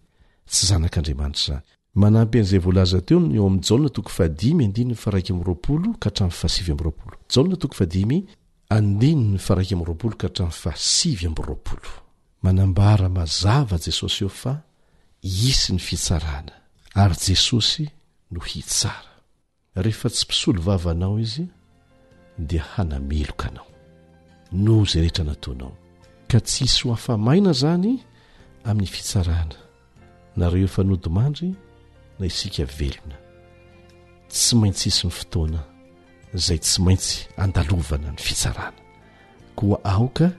Tsy zanak'Andriamanitra izany. Manampy an'izay voalaza teo ny ao amin'ny Jaona toko fahadimy andininy faha-21 ka hatramin'ny faha-29. Jaona toko fahadimy andininy faha-21 ka hatramin'ny faha-29. Manambara mazava Jesosy eo fa hisy ny fitsarana ary Jesosy no hitsara. Rehefa tsy mpisolo vava anao izy dia hanameloka anao noho izay rehetra nataonao ka tsy hisy ho afa-maina izany amin'ny fitsarana nareo efa nodimandry na isika velona tsy maintsy hisy ny fotoana izay tsy maintsy andalovana ny fitsarana koa aoka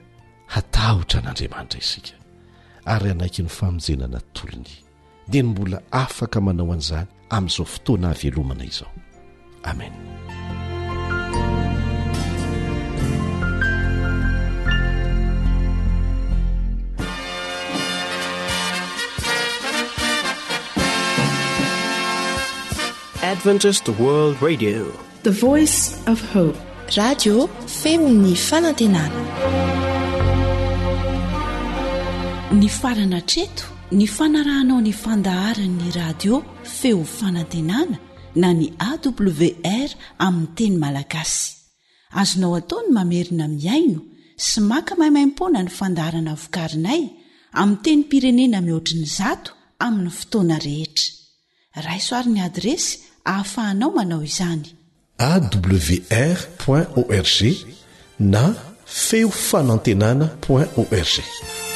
hatahotra an'Andriamanitra isika ary hanaiky ny famonjena natolony dia ny mbola afaka manao an'izany amin'izao fotoana havelomana izao. Amen. Adventist World Radio. The Voice of Hope. Radio feon'ny fanantenana. Nifarana hatreto ny fanarahanao ny fandaharan'ny radio feo fanantenana na ny AWR amin'ny teny malagasy. Azonao atao ny mamerina mihaino sy maka maimaimpoana ny fandaharana vokarinay amin'ny tenim-pirenena mihoatry ny zato amin'ny fotoana rehetra. Raiso ary ny adiresy ahafahanao manao izany. Awr point org na feo fanantenana point org.